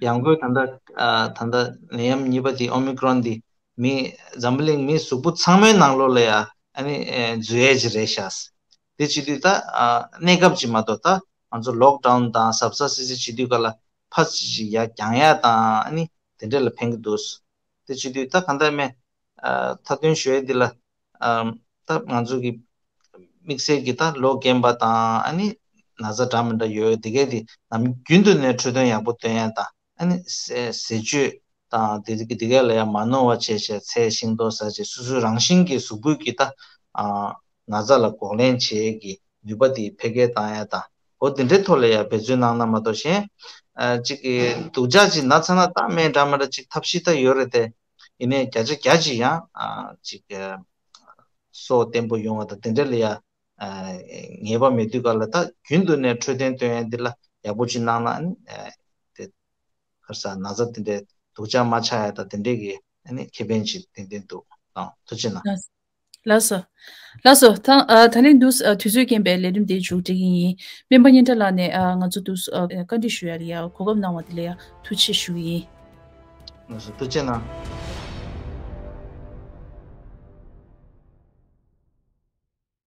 ཡང་སྒོས་ད་ལྟ་ཨ་ད་ལྟ་ནད་ཡམས་གཉིས་པ་དེ་ཨོ་མི་ཀྲོན་དེ་མི་འཛམ་བུ་གླིང་མིའི་གཟུགས་པོ་ཚང་མའི་ནང་ལོགས་ལ་ཡ་ཨ་ནི་ཨེ་འཛུལ་ཡས་ཅིག་རེད་ཤག་དེ་བྱེད་དུས་ད་ཨ་གནས་སྐབས་ཅིག་མ་གཏོགས་ད་ང་ཚོ་ལོག་ཌའུན་དང་གཟབ་གཟབ་སིལ་སིལ་བྱེད་དུས་སྐབས་ལ་ཕར་ཅིག་ཅིག་ཡར་རྒྱང་ཡ་དང་ཨ་ནི་དེ་འདྲ་ལ་ཕན་གི་འདུག་དེ་བྱེད་དུས་ད་གང་ལྟར་མེད་ཨ་མཐའ་དོན་ཞུ་ཡས་འདི་ལ་ཨ་ད་ང་ཚོ་གི་དམིགས་བསལ་གྱི་ད་ལོ་རྒན་པ་དང་ཨ་ནི་ན་ཚ་འདྲ་མི་འདྲ་ཡོད་དེ་གས་དེ་ནམ་རྒྱུན་དུ་ནས་འཕྲོད་བསྟེན་ཡག་པོ་སྟོན་ཡ་དང་ཨ་ནི་ཟས་ཟས་སྤྱོད་དང་དེ་དེ་གས་ལ་ཡང་མ་ནོར་བ་བྱས་བྱས་ཚལ་ཤིང་ཏོག་ཟ་བྱས་སོ་སོའི་རང་བཞིན་གྱི་གཟུགས་པོའི་གི་ད་ཨ་ན་ཚ་ལ་འགོག་ལན་བྱེད་ཡས་ཀྱི་ནུས་པ་དེ་འཕེལ་རྒྱས་བཏང་ཡ་དང་འོ་དེ་འདྲའི་ཐོག་ལ་ཡང་འབད་བརྩོན་གནང་ན་མ་གཏོགས་གཞན་ཨ་གཅིག་གི་སྡུག་ཅག་ཅིག་ན་ཚ་ན་ད་སྨན་འདྲ་མི་འདྲ་ཅིག་ཐབས་ཤེས་ད་ཡོད་རེད་དེ། ཡིན་ནའི་བརྒྱ་ཆ་བརྒྱ་ཅིག་ཡང་ཨ་ཅིག་ཨ་སྲོག་བརྟན་པོ་ཡོང་བ་དང་དེ་འདྲ་ལ་ཡ་ཨ་ངེས་པ་མེད་དུས་སྐབས་ལ་ད་རྒྱུན་དུ་ནས་འཕྲོད་བསྟེན་སྟོན་ཡ་འདི་ལ་ཡག་པོ་ཅིག་གནང་ན་ཨ་ནི་ཨ་དེ་ག་རེ་ཟ་ན་ཚ་དེ་འདྲའི་སྡུག་ཅག་མ་ཆགས་ཡ་དང་དེ་འདྲའི་གི་ཨ་ནི་ཁེ་ཕན་ཅིག་ཏན་ཏན་འདུག་ཨང་ཐུགས་རྗེ་གནང་། ལགས་སོ། ལགས་སོ། ད་ཨ་ད་ལན་འདུག་ཨ་དུས་ཚོད་རྐྱེན་པས་ལས་རིམ་དེ་མཇུག་སྒྲིལ་གྱི་ཡིན། སྨན་པ་སྙན་གྲགས་ལགས་ནས་ཨ་ང་ཚོ་འདུག་ཨ་བཀའ་འདྲི་ཞུ་ཡ་ལ་ཡ་གོ་སྐབས་གནང་བ་དེ་ལ་ཡ་ཐུགས་རྗེ་ཆེ་ཞུ་གི་ཡིན། ལགས་སོ་ཐུགས་རྗེ་གནང་།